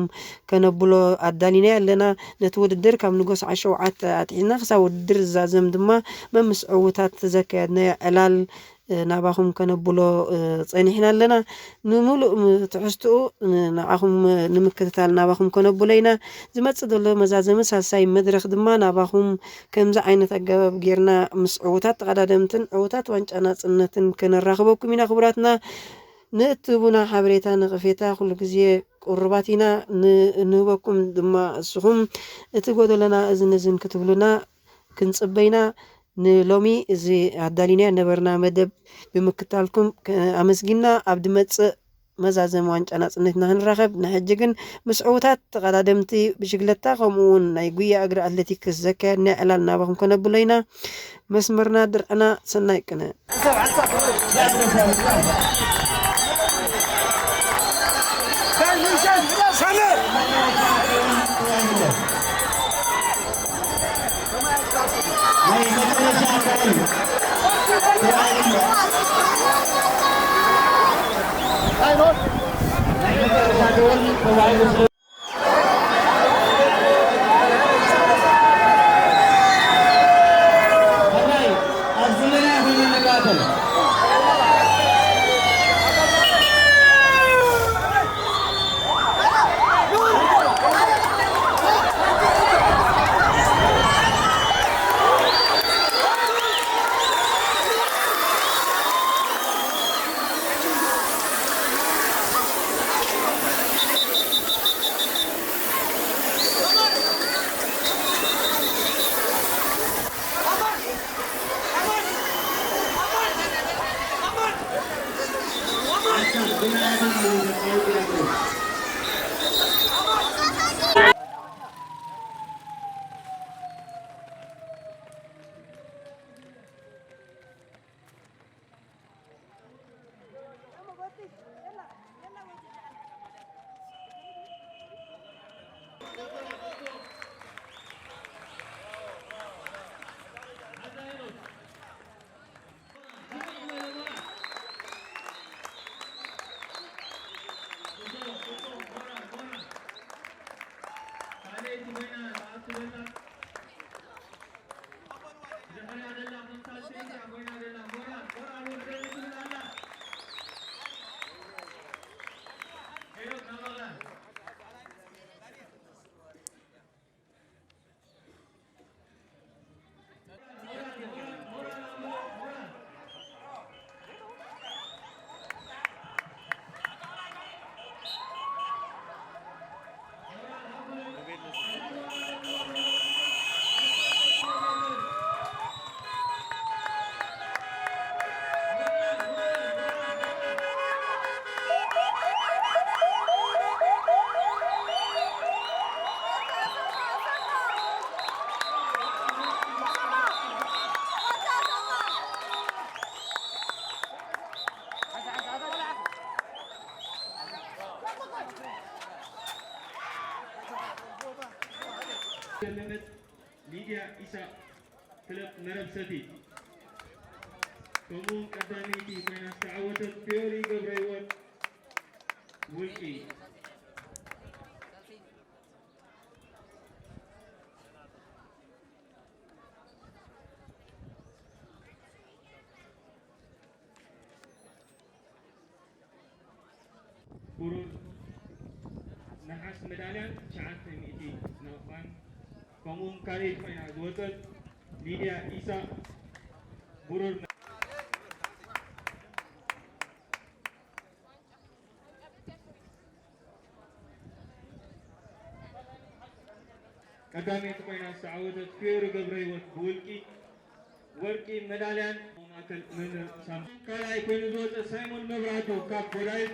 ከነብሎ ኣዳሊና ኣለና። ነቲ ውድድር ካብ ንጎ ሰዓት ሸውዓተ ኣትሒዝና ክሳብ ውድድር ዝዛዘም ድማ መምስ ዕዉታት ዘካየድናዮ ዕላል እ፣ ናባኹም ከነብሎ እ፣ ጸኒሕና ኣለና። ንምሉእ ም- ትሕዝትኡ ን- ንዓኹም ንምክትታል ናባኹም ከነብሎ ኢና። ዝመጽእ ዘሎ መዛዘሚ ሳልሳይ መድረኽ ድማ ናባኹም ከምዚ ዓይነት ኣገባብ ጌርና ምስ ዕዉታት ተቐዳደምትን ዕዉታት ዋንጫ ናጽነትን ከነራኽበኩም ኢና። ክቡራትና ንእትህቡና ሓበሬታ ነቐፌታ ኩሉ ግዜ ቅሩባት ኢና። ን- ንህበኩም ድማ እስኹም እቲ ጎደለና እዝን እዝን ክትብሉና ክንጽበ ኢና። ንሎሚ እዚ ኣዳሊና ነበርና መደብ ብምክታልኩም ከ- ኣመስጊና ኣብ ድመጽእ መዛዘም ዋንጫ ናጽነትና ክንራኸብ ንሕጂ ግን ምስ ዕዉታት ተቐዳደምቲ ብሽግለታ ከምኡ እውን ናይ ጉያ እግሪ ኣትሌቲክስ ዘካየድና ዕላል ናባኹም ከነብሎ ኢና። መስመርና ድርዕና ሰናይ ቅነ። ሊድያ ኢሳቕ ክለብ መረብ ሰቲት፣ ከምኡውን ቀዳመይቲ ኮይና ዝተዓወተት ፊዮሪ ገብረህይወት ውልቂ። ብሩር ነሓስ መዳልያን ትሽዓተ ሚእቲ ናቕፋን ከምኡውን ካልኣይቲ ኮይና ዝወፀት ሊድያ ኢሳ፣ ብሩር። ቀዳመይቲ ኮይና ዝተዓወተት ፍዮሪ ገብረህይወት ብውልቂ ወርቂ መዳልያን ማእከል መምህር ሳም። ካልኣይ ኮይኑ ዝወፀ ሳይሞን መብራህቱ ካብ ጎዳይፍ፣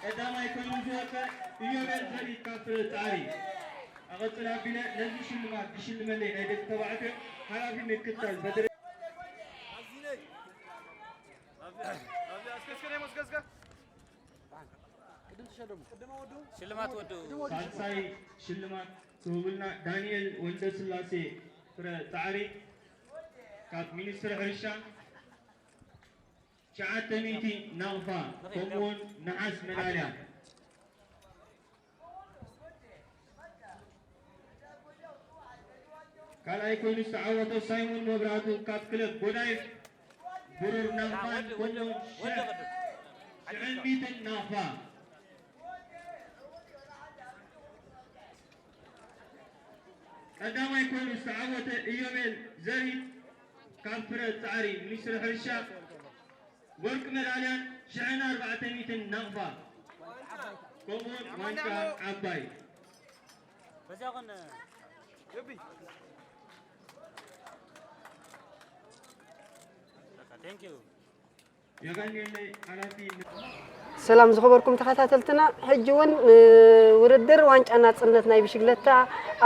ቀዳማይ ኮይኑ ዝወፀ ኢዮቤል ዘሪት ካብ ፍረ ፃዕሪ። ኣቐፅል ኣቢለ ነዚ ሽልማት ዝሽልመለይ ናይ ደቂ ተባዕትዮ ሓላፊ ምክትታል ፈደረ ሽልማት ወዱ። ሳልሳይ ሽልማት ክህቡልና ዳንኤል ወልደስላሴ ፍረ ፃዕሪ ካብ ሚኒስትሪ ሕርሻ ትሽዓተ ሚእቲ ናቕፋ፣ ከምኡውን ነሓስ መዳልያ። ካልኣይ ኮይኑ ዝተዓወተ ሳይሞን መብራቱ ካብ ክለብ ጎዳይፍ፣ ብሩር ናቕፋን ከምኡውን ሽሕ፣ ሽሕን ሚእትን ናቕፋ። ቀዳማይ ኮይኑ ዝተዓወተ ኢዮቤል ዘሪት ካብ ፍረ ፃዕሪ፣ ሚኒስትሪ ሕርሻ፣ ወርቂ መዳልያን ሽሕን ኣርባዕተ ሚእትን ናቕፋ፣ ከምኡውን ዋንጫ ዓባይ። በዚያ ኾን Thank you. የቀንየለይ ሓላፊ። ሰላም ዝኸበርኩም ተኸታተልትና፣ ሕጂ እውን ንውድድር ዋንጫ ናጽነት ናይ ብሽግለታ፣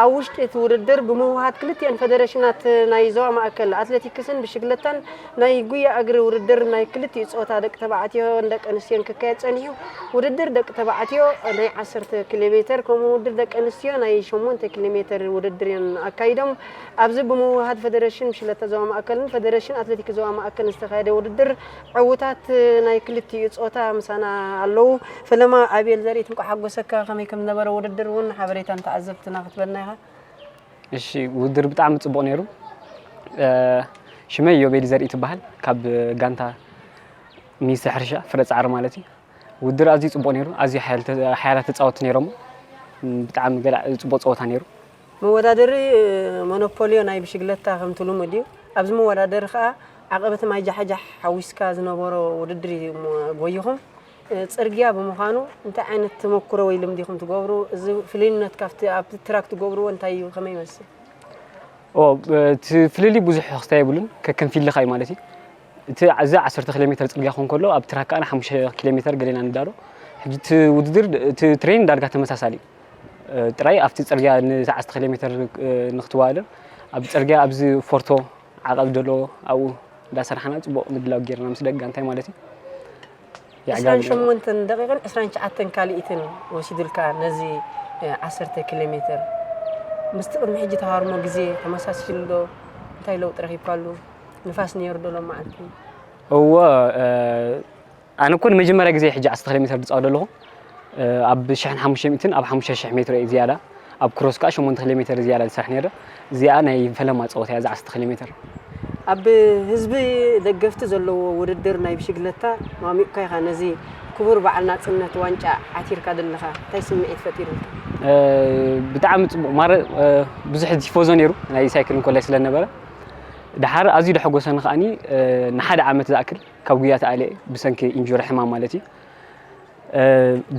ኣብ ውሽጢ እቲ ውድድር ብምውሃድ ክልቲአን ፈደረሽናት ናይ ዞባ ማእከል ኣትሌቲክስን ብሽግለታን ናይ ጉያ እግሪ ውድድር ናይ ክልቲኡ ጾታ ደቂ ተባዕትዮን ደቂ ኣንስትዮን ክካየድ ጸኒሑ። ውድድር ደቂ ተባዕትዮ ናይ ዓሰርተ ኪሎ ሜተር ከምኡ ውድድር ደቂ ኣንስትዮ ናይ ሸሞንተ ኪሎ ሜተር ውድድር እዮም ኣካይዶም። ኣብዚ ብምውሃድ ፈደረሽን ብሽግለታ ዞባ ማእከልን ፈደረሽን ኣትሌቲክስ ዞባ ማእከልን ዝተኻየደ ውድድር ዕዉታት ናይ ክልቲኡ ጾታ ምሳና ኣለዉ። ፈለማ ኣቤል ዘርኢት፣ እንቋዕ ሓጎሰካ። ከመይ ከም ዝነበረ ውድድር እውን ሓበሬታ ንተዓዘብትና ክትበልና ኢኻ። እሺ፣ ውድድር ብጣዕሚ ጽቡቕ ነይሩ። እ፣ ሽመይ ዮቤል ዘርኢ ትበሃል፣ ካብ ጋንታ ሚኒስትሪ ሕርሻ ፍረ ጻዕሪ ማለት እዩ። ውድድር ኣዝዩ ጽቡቕ ነይሩ። ኣዝዩ ሓያል ተ-፣ ሓያላት ተጻወትቲ ነይሮም። ም፣ ብጣዕሚ ገላ-፣ ጽቡቕ ጸወታ ነይሩ። መወዳደሪ፣ እ፣ ሞኖፖልዮ ናይ ብሽግለታ ከምቲ ልሙድ እዩ። ኣብዚ መወዳደሪ ከኣ ዓቐበት ማይ ጃሕጃሕ ሓዊስካ ዝነበሮ ውድድር እዩ እሞ ጎይኹም። እ፣ ጽርግያ ብምዃኑ እንታይ ዓይነት ተመኩሮ ወይ ልምዲ ኢኹም ትገብሩ? እዚ ፍልልነት ካብቲ ኣብቲ ትራክ ትገብርዎ እንታይ እዩ? ከመይ ይመስል? ኦ፣ እቲ ፍልልይ ብዙሕ ክስታይ የብሉን። ከከም ፊልድኻ እዩ ማለት እዩ። እቲ፣ እዚ ዓሰርተ ኪሎ ሜተር ጽርግያ ክኸውን ከሎ፣ ኣብ ትራክ ከኣ ሓሙሽተ ኪሎ ሜተር ገሌና ንዳሎ። ሕጂ እቲ ውድድር፣ እቲ ትሬን ዳርጋ ተመሳሳሊ እዩ። እ፣ ጥራይ ኣብቲ ጽርግያ ንዓሰርተ ኪሎ ሜተር፣ እ፣ ንክትወዳደር፣ ኣብ ጽርግያ ኣብዚ ፎርቶ ዓቐብ ደሎ ኣብኡ እንዳሰርሓና ጽቡቕ ምድላው ጌርና ምስ ደቂ ጋንታይ ማለት እዩ። የዕጋቢ ነይሩ። ዕስራን ሸሞንተን ደቂቕን ዕስራን ትሽዓተን ካልኢትን ወሲዱልካ ነዚ፣ እ፣ ዓሰርተ ኪሎ ሜተር ምስቲ ቅድሚ ሕጂ ተሃርሞ ግዜ ተመሳሲሉ ዶ? እንታይ ለውጢ ረኺብካሉ? ንፋስ ነይሩ ዶ ሎም መዓልቲ? እወ፣ እ፣ ኣነ እኮ ንመጀመርያ ግዜ ሕጂ ዓሰርተ ኪሎ ሜተር ዝጻወት ዘለኹ፣ እ፣ ኣብ ሽሕን ሓሙሽተ ሚእትን ኣብ ሓሙሽተ ሽሕ ሜትሮ እየ ዝያዳ፣ ኣብ ክሮስ ከኣ ሸሞንተ ኪሎ ሜተር ዝያዳ ዝሰርሕ ነይረ። እዚኣ ናይ ፈለማ ጸወታ እያ፣ እዛ ዓሰርተ ኪሎ ሜተር። ኣብ ህዝቢ ደገፍቲ ዘለዎ ውድድር ናይ ብሽግለታ ማሚቕካ ኢኻ ነዚ ክቡር በዓል ናጽነት ዋንጫ ዓቲርካ ዘለኻ፣ እንታይ ስምዒት ፈጢሩልካ? እ፣ ብጣዕሚ ጽቡቕ። ማረ፣ እ፣ ብዙሕ ቲፎዞ ነይሩ፣ ናይ ሳይክል እንኮላይ ስለ ነበረ። ደሓር ኣዝዩ ደሐጎሰኒ ከኣኒ፣ እ፣ ንሓደ ዓመት ዝኣክል ካብ ጉያ ተኣልየ ብሰንኪ ኢንጁሪ፣ ሕማም ማለት እዩ። እ፣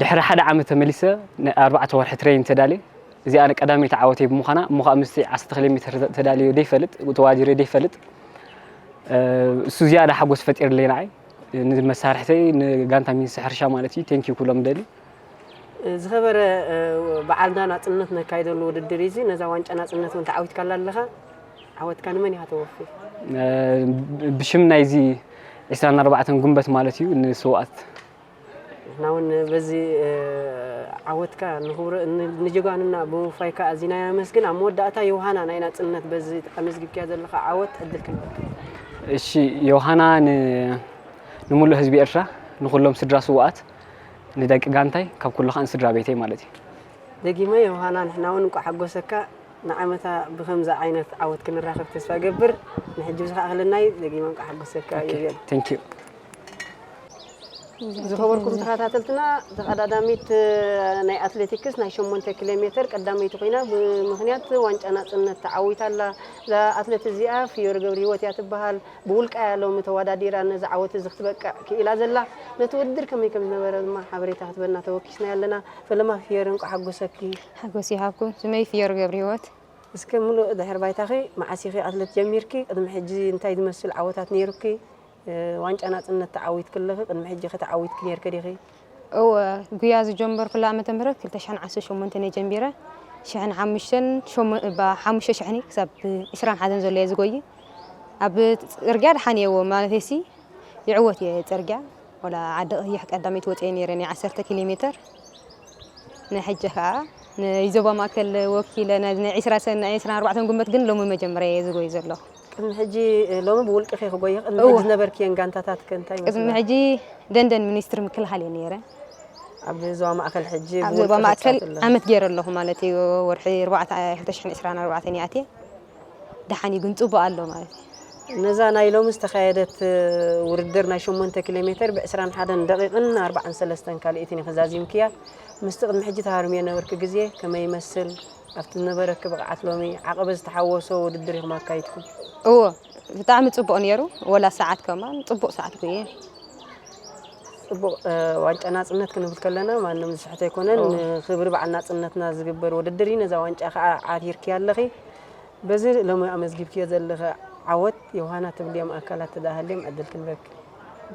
ድሕሪ ሓደ ዓመት ተመሊሰ፣ ን-፣ ኣርባዕተ ወርሒ ትሬኒንግ ተዳልየ። እዚኣ ቀዳመይቲ ዓወተይ ብምዃና፣ እሞ ኸኣ ምስቲ ዓሰርተ ኪሎ ሜትር ተዳልዮ ደይፈልጥ፣ ተዋዲረ ደይፈልጥ፣ እ፣ እሱ ዝያዳ ሓጎስ ፈጢርለይ ንዓይ። ንመሳርሕተይ፣ ንጋንታ ሚኒስትሪ ሕርሻ ማለት እዩ፣ ቴንኪዩ ክብሎም ደሊ። ዝኸበረ፣ እ፣ በዓልና ናጽነት ነካይደሉ ውድድር እዩ። ነዛ ዋንጫ ናጽነት እውን ተዓዊትካላ ኣለኻ። ዓወትካ ንመን ኢኻ ተወፊ? እ፣ ብሽም ናይዚ ዕስራን ኣርባዕተን ጉንበት ማለት እዩ፣ ንስውኣት። ንሕና እውን በዚ፣ እ፣ ዓወትካ ንኽብረ-፣ ን-፣ ንጀጋኑና ብምውፋይካ ኣዚና ኢና ነመስግን። ኣብ መወዳእታ ዮሃና ናይ ናጽነት በዚ ኣመዝጊብካያ ዘለኻ ዓወት ዕድል ክንበካ። እሺ፣ ዮሃና ን-፣ ንምሉእ ህዝቢ ኤርትራ፣ ንኹሎም ስድራ ስውኣት፣ ንደቂ ጋንታይ፣ ካብ ኩሉ ኸኣ ንስድራ ቤተይ ማለት እዩ። ደጊመ ዮሃና፣ ንሕና እውን እንቋዕ ሓጎሰካ። ንዓመታ ብኸምዚ ዓይነት ዓወት ክንራኸብ ተስፋ እገብር። ንሕጂ ብዚ ኸኣ ክልናይ፣ ደጊመ እንቋዕ ሓጎሰካ። ኦኬ፣ ይብል። Thank you። ዝኸበርኩም ተኸታተልትና፣ ተቐዳዳሚት ናይ ኣትሌቲክስ ናይ ሸሞንተ ኪሎ ሜትር ቀዳመይቲ ኮይና ብምኽንያት ዋንጫ ናጽነት ተዓዊታ ኣላ። እዛ ኣትሌት እዚኣ ፍዮሪ ገብረሂወት እያ ትበሃል። ብውልቃ እያ ሎሚ ተወዳዲራ ነዚ ዓወት እዚ ክትበቅዕ ክኢላ ዘላ። ነቲ ውድድር ከመይ ከም ዝነበረ ድማ ሓበሬታ ክትበና ተወኪስና ኣለና። ፈለማ ፍዮሪ፣ እንቋዕ ሓጎሰኪ። ሓጎስ ይሃብኩም። ስመይ ፍዮሪ ገብረሂወት። እስከ ምሉእ ድሕር ባይታኺ፣ መዓስ ኢኺ ኣትሌት ጀሚርኪ? ቅድሚ ሕጂ እንታይ ዝመስል ዓወታት ነይሩኪ? ዋንጫ ናጽነት ተዓዊት ክለኺ ቅድሚ ሕጂ ከተዓዊትኪ ነይርኪ ዲኺ? እወ፣ ጉያ ዝጀመርኩላ ዓመተ ምህረት ክልተ ሽሕን ዓሰርተ ሸሞንተን እየ ጀሚረ። ሽሕን ሓሙሽተን ሸሞ-፣ ባ-፣ ሓሙሽተ ሽሕን ክሳብ ዕስራን ሓደን ዘሎ እየ ዝጎይ። ኣብ ጽርግያ ደሓን እየዎ፣ ማለተይሲ ይዕወት እየ ጽርግያ። ወላ ዓዲ ቀይሕ ቀዳመይቲ ወጽየ ነይረ ናይ ዓሰርተ ኪሎ ሜትር። ንሕጂ ከኣ ንዞባ ማእከል ወኪለ ናይ ናይ ዕስራ ሰነ ናይ ዕስራን ኣርባዕተን ጉንበት ግን ሎሚ መጀመርያ እየ ዝጎይ ዘለኹ። ቅድሚ ሕጂ፣ ሎሚ ብውልቅኺ ክጎይኺ፣ ቅድሚ እወ። ሕጂ ዝነበርክየን ጋንታታት ከ እንታይ ቅድሚ ይመስላ? ሕጂ ደንደን ሚኒስትሪ ምክልኻል እየ ነይረ። ኣብ ዞባ ማእከል ሕጂ ኣብ ብውልቅኺ ዞባ ማእከል ትጻወቲ ኣለኺ? ዓመት ገይረ ኣለኹ ማለት እዩ። ወርሒ ኣርባዕተ፣ ክልተ ሽሕን ዕስራን ኣርባዕተን እየ ኣትየ። ደሓን እዩ ግን ጽቡቕ ኣሎ ማለት እዩ። ነዛ ናይ ሎሚ ዝተኻየደት ውድድር ናይ ሸሞንተ ኪሎ ሜትር ብዕስራን ሓደን ደቂቕን ኣርባዓን ሰለስተን ካልኢትን ኢኺ ዛዚምክያ። ምስቲ ቅድሚ ሕጂ ተሃርምዮ ነበርኪ ግዜ ከመይ ይመስል? ኣብቲ ዝነበረኪ ብቕዓት ሎሚ ዓቐበት ዝተሓወሶ ውድድር ኢኹም ኣካይድኩም? እዎ፣ ብጣዕሚ ጽቡቕ ነይሩ። ወላ ሰዓት ከማን ጽቡቕ ሰዓት እኮ እየ። ጽቡቕ፣ እ፣ ዋንጫ ናጽነት ክንብል ከለና ማንም ዝስሕቶ ኣይኮነን። እዎ። ንኽብሪ በዓል ናጽነትና ዝግበር ውድድር እዩ። ነዛ ዋንጫ ከኣ ዓቲርክያ ኣለኺ። በዚ ሎሚ ኣመዝጊብክዮ ዘለኺ ዓወት ዮሃና ትብልዮም ኣካላት ተዳሃልዮም ዕድል ክንበኪ።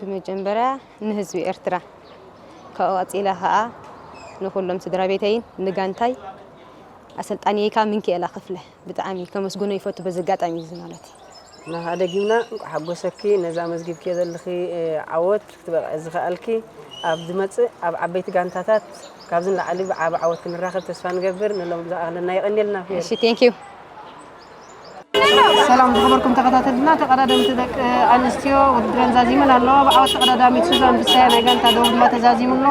ብመጀመርያ ንህዝቢ ኤርትራ፣ ካብኡ ቀጺለ ከኣ ንኹሎም ስድራ ቤተይን ንጋንታይ ኣሰልጣኒየይ ከኣ ምንኪኤላ ክፍለ ብጣዕሚ ከመስግኖ ይፈቱ በዚ ኣጋጣሚ እዚ ማለት እዩ። ንኻ ደጊምና እንቋዕ ሓጎሰኪ ነዚ ኣመዝጊብክዮ ዘለኺ፣ እ፣ ዓወት ክትበቕዒ ዝኸኣልኪ ኣብ ዝመጽእ ኣብ ዓበይቲ ጋንታታት ካብዚ ንላዕሊ ብዓቢ ዓወት ክንራኸብ ተስፋ ንገብር። ንሎም ዝኣኽለና የቐንየልና። እሺ፣ ቴንክ ዩ። ሰላም ዝኸበርኩም ተኸታተልና፣ ተቐዳደምቲ ደቂ ኣንስትዮ ውድድረን ዛዚመን ኣለዋ። ብዓወት ተቐዳዳሚት ሱዛን ብሳያ ናይ ጋንታ ደቡብ ድማ ተዛዚሙ ኣሎ።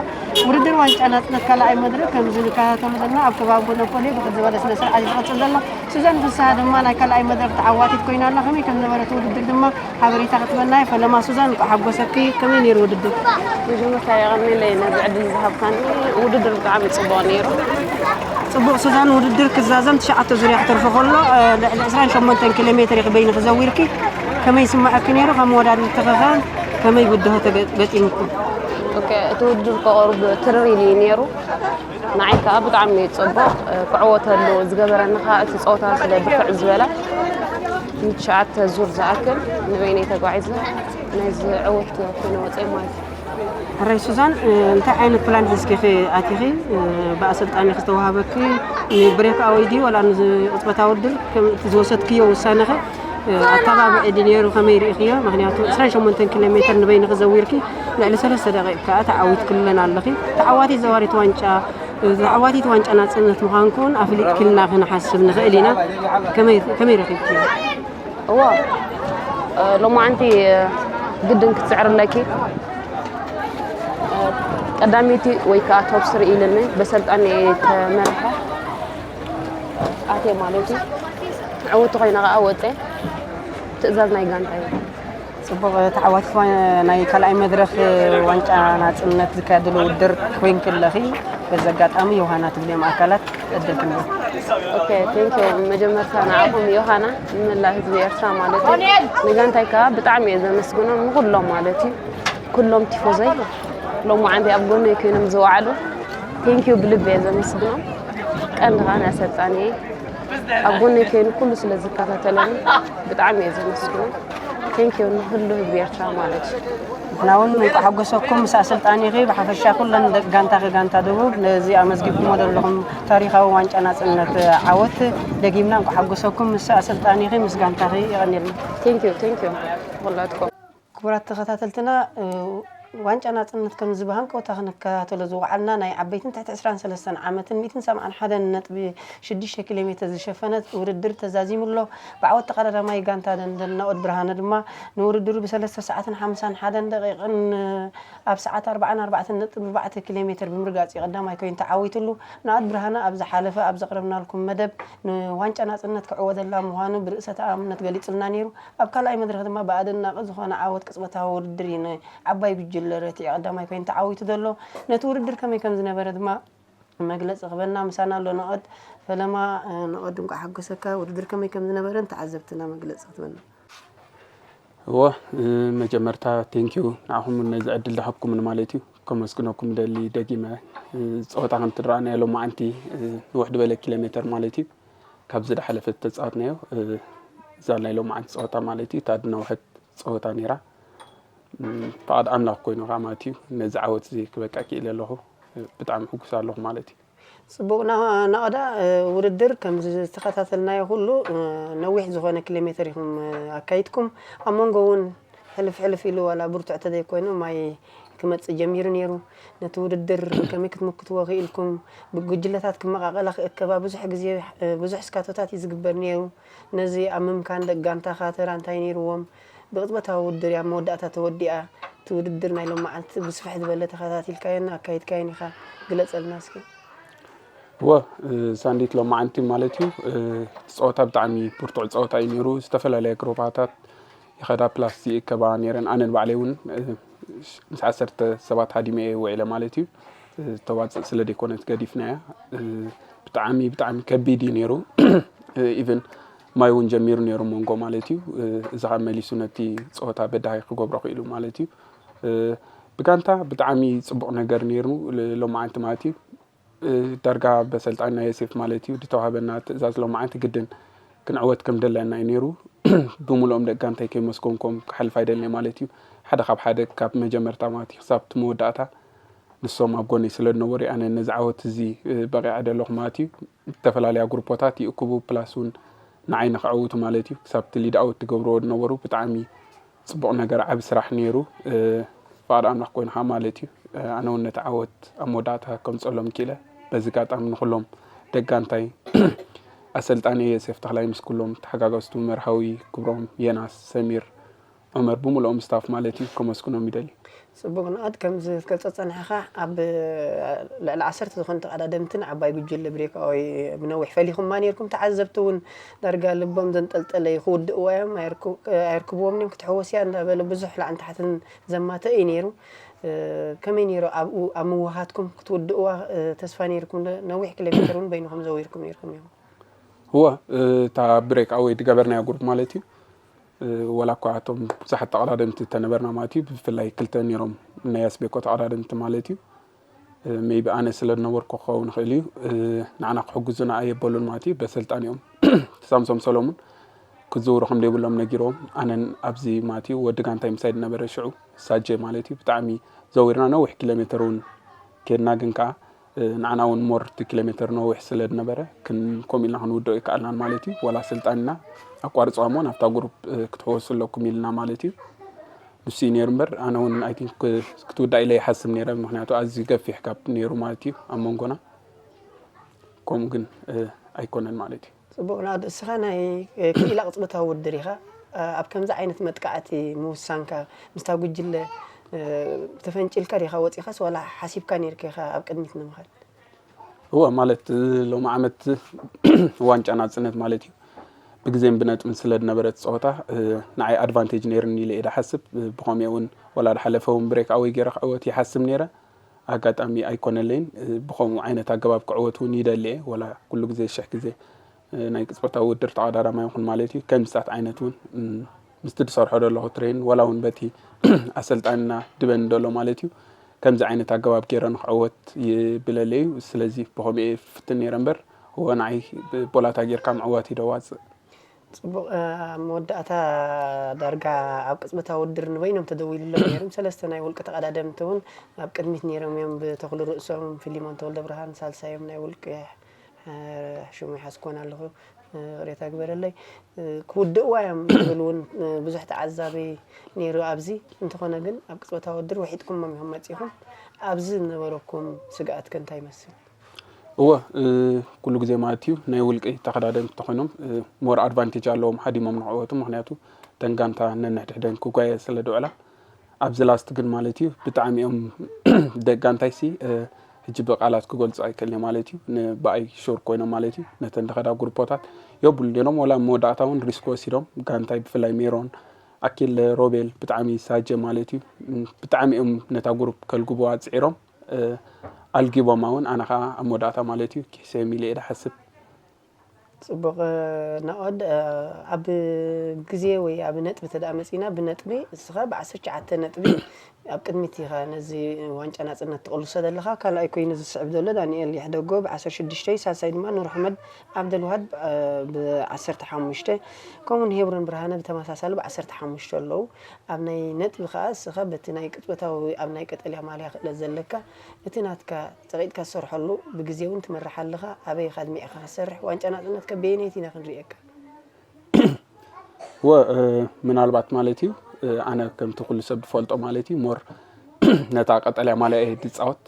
ውድድር ዋንጫ ናጽነት ካልኣይ መድረክ ከምዚ ንከታተሎ ዘለና ኣብ ከባቢ ጎነፖሌ ብርክት ዝበለ ስነ ስርዓት እዩ ዝቕጽል ዘሎ። ሱዛን ፍስሃ ድማ ናይ ካልኣይ መድረክ ተዓዋቲት ኮይና ኣላ። ከመይ ከም ነበረ እቲ ውድድር ድማ ሓበሬታ ክትበና እየ። ፈለማ ሱዛን፣ እንቋዕ ሓጎሰኪ። ከመይ ነይሩ ውድድር? መጀመርታ የቐንየለይ ነዚ ዕድል ዝሃብካኒ። ውድድር ብጣዕሚ ጽቡቕ ነይሩ። ጽቡቕ ሱዛን፣ ውድድር ክዛዘም ትሽዓተ ዙርያ ክተርፎ ከሎ፣ እ፣ ልዕሊ ዕስራን ሸሞንተን ኪሎ ሜትር ኢኺ በይንኺ ዘዊርኪ። ከመይ ይስምዓኪ ነይሩ? ከም ወዳድርትኺ ኸ ከመይ ብድሆ ተገ-፣ ገጢሙኩም? ኦኬ፣ እቲ ውድድር እኮ ቁሩብ ትርር ኢሉ እዩ ነይሩ። ንዓይ ከኣ ብጣዕሚ እዩ ጽቡቕ። ክዕወተሉ ዝገበረኒ ከኣ እቲ ጸወታ ስለ ብርትዕ ዝበለ ንትሽዓተ ዙር ዝኣክል ንበይነይ ተጓዒዘ ናይዚ ዕወት ኮይነ ወጸየ ማለት እዩ። ሕራይ ሱዛን፣ እንታይ ዓይነት ፕላን ሒዝኪ ኢኺ ኣቲኺ? ብኣሰልጣኒኺ ዝተዋህበኪ ንብሬክ ኣወይ ድዩ ዋላ ንዚ ቅጽበታዊ ውድድር ከም እቲ ዝወሰድክዮ ውሳነኸ ኣተባብዒ ድዩ ነይሩ? ከመይ ርኢኽዮ? ምኽንያቱ ዕስራን ሸሞንተን ኪሎ ሜትር ንበይንኺ ዘዊርኪ ልዕሊ ሰለስተ ደቂቕ ከኣ ተዓዊትክለን ኣለኺ። ተዓዋቲት ዘዋሪት ዋንጫ፣ ተዓዋቲት ዋንጫ ናጽነት ምዃንኪ እውን ኣፍሊጥክልና ክንሓስብ ንኽእል ኢና። ከመይ፣ ከመይ ረኺብክዮ? እዋ፣ እ፣ ሎማዓንቲ፣ እ፣ ግድን ክትስዕሪ ኣለኪ። እ፣ ቀዳመይቲ ወይ ከኣ ቶፕ ስሪ ኢልኒ በሰልጣን እየ ተመርሐ። ኣትየ ማለት እዩ። ዕውቲ ኮይነ ከኣ ወፀ። ትእዛዝ ናይ ጋንታ እዩ። ጽቡቕ፣ ተዓዋቲት ዋ-፣ ናይ ካልኣይ መድረኽ ዋንጫ ናጽነት ዝካየደሉ ውድድር ኮይንኪ ኣለኺ። በዚ ኣጋጣሚ ዮሃና ትብልዮም ኣካላት ዕድል ክንህብ። ኦኬ፣ ቴንክ ዩ። መጀመርታ ንዓኹም ዮሃና፣ ንመላእ ህዝቢ ኤርትራ ማለት እዩ። ንጋንታይ ከኣ ብጣዕሚ እየ ዘመስግኖም፣ ንኹሎም ማለት እዩ። ኩሎም ቲፎዞይ ሎማዓንቲ ኣብ ጎነይ ኮይኖም ዝወዓሉ፣ ቴንክ ዩ ብልቢ እየ ዘመስግኖም። ቀንዲ ከኣ ንኣሰልጣኒ ኣብ ጎነይ ኮይኑ ኩሉ ስለ ዝከታተለኒ ብጣዕሚ እየ ዘመስግኖም። ቴንክ ዩ ንኹሉ ህዝቢ ኤርትራ ማለት እዩ። ንሕና እውን እንቋዕ ሓጎሰኩም ምስ ኣሰልጣኒኺ፣ ብሓፈሻ ኩለን ደቂ ጋንታኺ ጋንታ ደቡብ ነዚ ኣመዝጊብኩሞ ዘለኹም ታሪኻዊ ዋንጫ ናጽነት ዓወት ደጊምና እንቋዕ ሓጎሰኩም ምስ ኣሰልጣኒኺ ምስ ጋንታኺ። የቐንየልና። ቴንክ ዩ፣ ቴንክ ዩ ንኹላትኩም። ክቡራት ተኸታተልትና፣ እ፣ ዋንጫ ናጽነት ከም ዝብሃን ቀወታ ክንከታተሎ ዝወዓልና ናይ ዓበይትን ትሕቲ ዕስራን ሰለስተን ዓመትን ሚእትን ሰብዓን ሓደን ነጥቢ ሽዱሽተ ኪሎ ሜትር ዝሸፈነ ውድድር ተዛዚሙ ኣሎ። ብዓወት ተቐዳዳማይ ጋንታ ደንደን ናኦድ ብርሃነ ድማ ንውድድሩ ብሰለስተ ሰዓትን ሓምሳን ሓደን ደቂቕን፣ እ፣ ኣብ ሰዓት ኣርባዓን ኣርባዕተን ነጥቢ ኣርባዕተ ኪሎ ሜትር ብምርጋጽ እዩ ቀዳማይ ኮይኑ ተዓዊትሉ። ናኦድ ብርሃነ ኣብ ዝሓለፈ ኣብ ዘቕረብናልኩም መደብ ንዋንጫ ናጽነት ክዕወተላ ምዃኑ ብርእሰ ተኣማምነት ገሊጹልና ነይሩ። ኣብ ካልኣይ መድረኽ ድማ ብኣደናቒ ዝኾነ ዓወት ቅጽበታዊ ውድድር እዩ ንዓባይ ጉጅለ ረቲዕ ቀዳማይ ኮይኑ ተዓዊቱ ዘሎ። ነቲ ውድድር ከመይ ከም ዝነበረ ድማ መግለጺ ክበና ምሳና ኣሎ። ንቐድ ፈለማ፣ እ፣ ንቐድ እንኳዕ ሓጎሰካ። ውድድር ከመይ ከም ዝነበረ ንተዓዘብትና መግለጺ ክትበና። እዎ፣ እ፣ መጀመርታ ቴንኪዩ ንዓኹም ነዚ ዕድል ዝሃብኩምን ማለት እዩ ከመስግነኩም ደሊ ደጊመ። እ፣ ፀወታ ከምቲ ዝረኣናዮ ሎማዓንቲ፣ እ፣ ንውሕ ዝበለ ኪሎ ሜተር ማለት እዩ ካብዚ ዝሓለፈ ዝተፃወትናዮ፣ እ፣ እዛ ናይ ሎማዓንቲ ፀወታ ማለት እዩ እታ ዝነውሐት ፀወታ ነይራ። ም፣ ፍቓድ ኣምላኽ ኮይኑ ከዓ ማለት እዩ ነዚ ዓወት እዚ ክበቅዕ ክኢለ ኣለኹ። እ፣ ብጣዕሚ ሕጉስ ኣለኹ ማለት እዩ። ጽቡቕ። ና- ናቕዳ፣ እ፣ ውድድር ከም ዝተኸታተልናዮ ኩሉ፣ እ፣ ነዊሕ ዝኾነ ኪሎ ሜተር ኢኹም፣ እ፣ ኣካይድኩም። ኣብ መንጎ እውን ሕልፍ ሕልፍ ኢሉ ዋላ ብርቱዕ ተዘይኮይኑ ማይ ክመጽእ ጀሚሩ ነይሩ። ነቲ ውድድር ከመይ ክትምክትዎ ክኢልኩም? ብጉጅለታት ክመቓቐላ ክእከባ ብዙሕ ግዜ፣ እ፣ ብዙሕ ስካቶታት እዩ ዝግበር ነይሩ። ነዚ ኣብ ምምካን ደቂ ጋንታኻ ተራ እንታይ ነይርዎም? ብቕጽበታዊ ውድድር እያ ኣብ መወዳእታ ተወዲኣ። እቲ ውድድር ናይ ሎማዓንቲ ብስፍሕ ዝበለ ተኸታቲልካዮን ኣካይድካዮን ኢኻ። ግለጸልና እስኪ። እወ፣ እ፣ ሳንዲት ሎማዓንቲ ማለት እዩ፣ እ፣ እቲ ፀወታ ብጣዕሚ ብርቱዕ ፀወታ እዩ ነይሩ። ዝተፈላለያ ግሩፓታት ይኸዳ ፕላስ ይእከባ ነይረን። ኣነ ንባዕለይ እውን፣ እ፣ ምስ ዓሰርተ ሰባት ሃዲመ እየ ውዒለ ማለት እዩ። እ፣ ተዋፅእ ስለ ዘይኮነት ገዲፍናያ። እ፣ ብጣዕሚ ብጣዕሚ ከቢድ እዩ ነይሩ። እ፣ ኢቭን ማይ እውን ጀሚሩ ነይሩ መንጎ ማለት እዩ። እ፣ እዚ ከዓ መሊሱ ነቲ ፀወታ በዳሂ ክገብሮ ክኢሉ ማለት እዩ። እ፣ ብጋንታ ብጣዕሚ ፅቡቕ ነገር ነይሩ ሎ- ሎማዓንቲ ማለት እዩ። እ፣ ዳርጋ በሰልጣንና ዮሴፍ ማለት እዩ ዝተዋህበና ትእዛዝ ሎማዓንቲ ግድን ክንዕወት ከም ደለና እዩ ነይሩ። ብምልኦም ደቂ ጋንታይ ከይመስገንኮም ክሓልፍ ኣይደልንየ ማለት እዩ። ሓደ ካብ ሓደ ካብ መጀመርታ ማለት እዩ ክሳብ እቲ መወዳእታ ንሶም ኣብ ጎነይ ስለ ዝነበሩ ኣነ ነዚ ዓወት እዚ፣ እ፣ በቒዐ ደለኹ ማለት እዩ። ዝተፈላለያ ግሩፖታት ይእክቡ ፕላስ እውን ንዓይ ንክዕውቱ ማለት እዩ ክሳብ እቲ ሊድ ኣውት ዝገብርዎ ዝነበሩ ብጣዕሚ ፅቡቕ ነገር ዓቢ ስራሕ ነይሩ። እ፣ ፍቓድ ኣምላኽ ኮይኑ ከዓ ማለት እዩ። እ፣ ኣነ እውን ነቲ ዓወት ኣብ መወዳእታ ከምፀሎም ክኢለ በዚ ኣጋጣሚ ንኩሎም ደቂ ጋንታይ ኣሰልጣኒ ዮሴፍ ተኽላይ ምስ ኩሎም ተሓጋገዝቱ መርሃዊ ክብሮም ዮናስ ሰሚር ዑመር ብምልኦም ስታፍ ማለት እዩ ከመስግኖም ይደሊ። ጽቡቕ ንኣድ ከምዚ ክትገልጾ ጸኒሕኻ ኣብ ልዕሊ ዓሰርተ ዝኾኑ ተቐዳደምትን ዓባይ ጉጅለ ብሬካዊ ብነዊሕ ፈሊኹማ ነርኩም። ተዓዘብቲ እውን ዳርጋ ልቦም ዘንጠልጠለ እዩ ክውድእዋ እዮም ኣይርክብዎም እዮም ክትሕወስያ እንዳበለ ብዙሕ ላዕን ታሕትን ዘማተ እዩ ነይሩ። ከመይ ነይሩ ኣብኡ ኣብ ምውሃትኩም ክትውድእዋ ተስፋ ነርኩም? ነዊሕ ኪሎ ሜትር እውን በይንኹም ዘዊርኩም ነርኩም እዮም። እወ፣ እታ ብሬክ ኣወይ ዝገበርናዮ ግሩፕ ማለት እዩ። ወላ እኳ እቶም ብዙሓት ተቐዳደምቲ ተነበርና ማለት እዩ ብፍላይ ክልተ ነይሮም ናይ ኣስቤኮ ተቐዳደምቲ ማለት እዩ። ሜይቢ ኣነ ስለ ዝነበርኩ ክኸውን ይኽእል እዩ። ንዓና ክሕግዙና ኣየበሉን ማለት እዩ በሰልጣኒኦም ሳምሶም ሰሎሙን ክዝውሩ ከም ዘይብሎም ነጊሮም ኣነን ኣብዚ ማለት እዩ ወዲ ጋንታይ ምሳይ ዝነበረ ሽዑ ሳጀ ማለት እዩ ብጣዕሚ ዘዊርና ነዊሕ ኪሎ ሜትር እውን ኬድና ግን ከዓ ንዓና እውን ሞር እቲ ኪሎ ሜትር ነዊሕ ስለ ዝነበረ ክን ከምኡ ኢልና ክንውድኦ ይከኣልናን ማለት እዩ። ዋላ ኣሰልጣኒና ኣቋርፅዋ እሞ ናብታ ግሩፕ ክትሕወሱ ኣለኩም ኢልና ማለት እዩ። ንሱ እዩ ነይሩ እምበር ኣነ እውን ኣይ ቲንክ ክትውዳእ ኢለ ይሓስብ ነይረ። ምክንያቱ ኣዝዩ ገፊሕ ጋፕ ነይሩ ማለት እዩ ኣብ መንጎና። ከምኡ ግን ኣይኮነን ማለት እዩ። ፅቡቕ ናእዱ፣ እስኻ ናይ ክኢላ ቅፅበታዊ ውድድር ኢኻ። ኣብ ከምዚ ዓይነት መጥቃዕቲ ምውሳንካ ምስታ ጉጅለ ተፈንጭልካ ዲኻ ወፂኻስ ዋላ ሓሲብካ ነይርካ ኢኻ ኣብ ቅድሚት ንምኻድ? እወ ማለት ሎሚ ዓመት ዋንጫ ናፅነት ማለት እዩ ብግዜን ብነጥብን ስለ ዝነበረ እቲ ፀወታ ንዓይ ኣድቫንቴጅ ነይርኒ ኢለ እየ ዝሓስብ። ብኸምኡ እውን ወላ ዝሓለፈ እውን ብሬክ ኣወይ ገይረ ክዕወት ይሓስብ ነይረ። ኣጋጣሚ ኣይኮነለይን። ብኸምኡ ዓይነት ኣገባብ ክዕወት እውን ይደሊ እየ። ወላ ኩሉ ግዜ ሽሕ ግዜ ናይ ቅፅበታዊ ውድድር ተቐዳዳማይ ይኹን ማለት እዩ። ከምዚታት ዓይነት እውን ምስቲ ዝሰርሖ ዘለኹ ትሬን ወላ እውን በቲ ኣሰልጣንና ድበኒ ዘሎ ማለት እዩ ከምዚ ዓይነት ኣገባብ ገይረ ንክዕወት ይብለለይ እዩ። ስለዚ ብኸምኡ እየ ፍትን ነይረ እምበር እወ ንዓይ ቦላታ ጌርካ ምዕዋት እዩ ደዋፅእ። ፅቡቕ። ኣብ መወዳእታ ዳርጋ ኣብ ቅፅበታዊ ውድድር ንበይኖም ተደዊሉሎም ነይሮም። ሰለስተ ናይ ውልቂ ተቐዳደምቲ እውን ኣብ ቅድሚት ነይሮም እዮም። ብተኽሉ ርእሶም፣ ፊሊሞን ተወልደ ብርሃን ሳልሳዮም ናይ ውልቂ ሽሙ ይሓዝኮን ኣለኹ። ቅሬታ ግበረለይ። ክውድእዋ እዮም ዝብል እውን ብዙሕ ተዓዛቢ ነይሩ ኣብዚ። እንተኾነ ግን ኣብ ቅፅበታዊ ውድድር ውሒጥኩሞም ኢኹም መፂኹም። ኣብዚ ዝነበረኩም ስግኣት ከ እንታይ ይመስል? እወ ኩሉ ግዜ ማለት እዩ ናይ ውልቂ ተኸዳደምቲ ተኾይኖም ሞር ኣድቫንቴጅ ኣለዎም ሃዲሞም ንዕወቱ። ምክንያቱ ተን ጋንታ ነንሕድሕደን ክጓየ ስለ ድውዕላ ኣብዚ ላስት ግን ማለት እዩ ብጣዕሚ እዮም ደጋንታይ ሲ ሕጂ ብቃላት ክገልፁ ኣይክእልን ማለት እዩ። ንበኣይ ሹር ኮይኖም ማለት እዩ ነተን ዝኸዳ ግሩፖታት የብሉ ነይሮም። ወላ መወዳእታ እውን ሪስክ ወሲዶም ጋንታይ ብፍላይ ሜሮን ኣኪል ሮቤል ብጣዕሚ ሳጀ ማለት እዩ። ብጣዕሚ እዮም ነታ ግሩፕ ከልግቡዋ ፅዒሮም ኣልጊቦማ እውን ኣነ ከዓ ኣብ መወዳእታ ማለት እዩ ኪሕሰዮም ኢለ እየ ድሓስብ። ፅቡቕ። ናኦድ፣ ኣብ ግዜ ወይ ኣብ ነጥቢ ተደኣ መፂና፣ ብነጥቢ እስኻ ብ19 ነጥቢ ኣብ ቅድሚት ኢኻ ነዚ ዋንጫ ናፅነት ትቕልሶ ዘለኻ። ካልኣይ ኮይኑ ዝስዕብ ዘሎ ዳንኤል ይሕደጎ ብ16፣ ሳልሳይ ድማ ኑር ኣሕመድ ኣብደልዋሃድ ብ15፣ ከምኡውን ሄብሮን ብርሃነ ብተመሳሳሊ ብ15 ኣለዉ። ኣብ ናይ ነጥቢ ከዓ እስኻ በቲ ናይ ቅፅበታዊ ኣብ ናይ ቀጠልያ ማልያ ክእለት ዘለካ እቲ ናትካ ፀቒጥካ ትሰርሐሉ ብግዜ እውን ትመርሕ ኣለኻ። ኣበይ ኢኻ ኣድሚዕካ ክትሰርሕ? ዋንጫ ናፅነትከ በየነይቲ ኢና ክንርእየካ? ወ ምናልባት ማለት እዩ ኣነ ከምቲ ኩሉ ሰብ ዝፈልጦ ማለት እዩ ሞር ነታ ቀጠልያ ማልያ እየ ዝፃወት።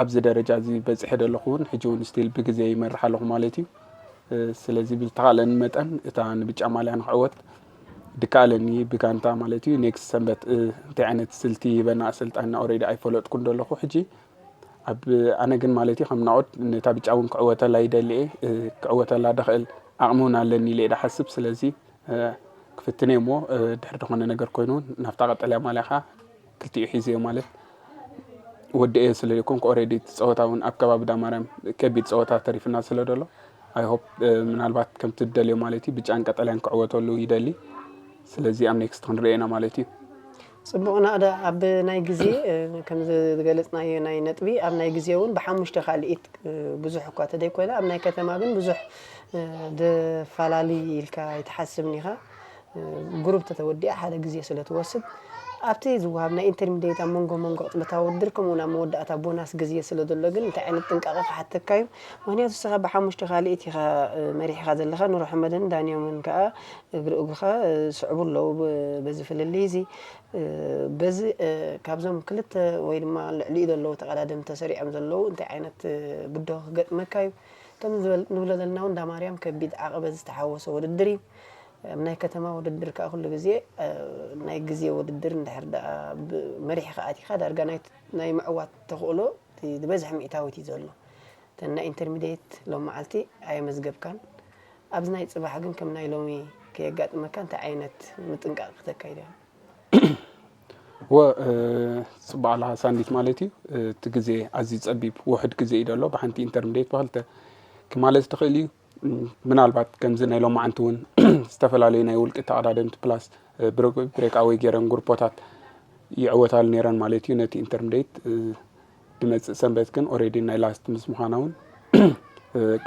ኣብዚ ደረጃ እዚ በፂሐ ዘለኹ እውን ሕጂ እውን ስቲል ብግዜ ይመርሕ ኣለኹ ማለት እዩ። ስለዚ ብዝተኻእለኒ መጠን እታ ንብጫ ማልያ ንክዕወት ድከኣለኒ ብጋንታ ማለት እዩ ኔክስት ሰንበት እንታይ ዓይነት ስልቲ ይበና ኣሰልጣና ኦሬዲ ኣይፈለጥኩን ዘለኹ ሕጂ ኣብ ኣነ ግን ማለት እዩ ከም ናኦድ ነታ ብጫ እውን ክዕወተላ ይደሊ እየ። ክዕወተላ ደኽእል ኣቕሚ እውን ኣለኒ ኢለ እየ ድሓስብ። ስለዚ ክፍትነ እሞ ድሕሪ ዝኾነ ነገር ኮይኑ እውን ናብታ ቀጠልያ ማልያ ከዓ ክልቲኡ ሒዘዮ ማለት ወዲኤ ስለ ዘይኮንኩ ኦሬዲ እቲ ፀወታ እውን ኣብ ከባቢ ዳማርያም ከቢድ ፀወታ ተሪፍና ስለ ደሎ ኣይ ሆፕ ምናልባት ከምቲ ትደልዮ ማለት እዩ ብጫን ቀጠልያን ክዕወተሉ ይደሊ። ስለዚ ኣብ ኔክስት ክንሪኦ ኢና ማለት እዩ። ፅቡቕ ናእዳ ኣብ ናይ ግዜ ከም ዝገለፅናዮ ናይ ነጥቢ ኣብ ናይ ግዜ እውን ብሓሙሽተ ካልኢት ብዙሕ እኳ ተደይኮይና ኣብ ናይ ከተማ ግን ብዙሕ ደፋላሊ ኢልካ ኣይትሓስብን ኢኻ። ግሩፕ ተተወዲኣ ሓደ ግዜ ስለ ትወስድ ኣብቲ ዝወሃብ ናይ ኢንተርሚዲየት ኣብ መንጎ መንጎ ቅፅበታዊ ውድድር ከምኡ ናብ መወዳእታ ቦናስ ግዜ ስለ ዘሎ ግን እንታይ ዓይነት ጥንቃቐ ክሓተካ እዩ። ምክንያቱ ንስኻ ብሓሙሽተ ካልኢት ኢኻ መሪሕኻ ዘለኻ ኑር ኣሕመድን ዳንዮምን ከዓ እግሪ እግርኻ ስዕቡ ኣለዉ። በዚ ፍልልይ እዚ በዚ ካብዞም ክልተ ወይ ድማ ልዕሊኡ ዘለዉ ተቐዳደምቲ ተሰሪዖም ዘለዉ እንታይ ዓይነት ብድሆ ክገጥመካ እዩ? ከም ንብሎ ዘለና እውን እንዳ ማርያም ከቢድ ዓቐበት ዝተሓወሶ ውድድር እዩ። ኣብ ናይ ከተማ ውድድር ከዓ ኩሉ ግዜ ናይ ግዜ ውድድር እንድሕር ደኣ መሪሕኻ ኣቲኻ ዳርጋ ናይ ምዕዋት ተኽእሎ ዝበዝሐ ሚእታዊት እዩ ዘሎ። እተን ናይ ኢንተርሚዲየት ሎም መዓልቲ ኣየመዝገብካን። ኣብዚ ናይ ፅባሕ ግን ከም ናይ ሎሚ ከየጋጥመካ እንታይ ዓይነት ምጥንቃቕ ክተካይድ እያ? ወ ፅባዕላ ሳንዲት ማለት እዩ። እቲ ግዜ ኣዝዩ ፀቢብ ውሕድ ግዜ እዩ ዘሎ ብሓንቲ ኢንተርሚዲየት ብክልተ ክማለት ትኽእል እዩ። ምናልባት ከምዚ ናይ ሎማዓንቲ እውን ዝተፈላለዩ ናይ ውልቂ ተቐዳደምቲ ፕላስ ብሬክ ኣወይ ገይረን ግሩፖታት ይዕወታሉ ነይረን ማለት እዩ። ነቲ ኢንተርሚዲየት ድመፅእ ሰንበት ግን ኦሬዲ ናይ ላስት ምስ ምዃና እውን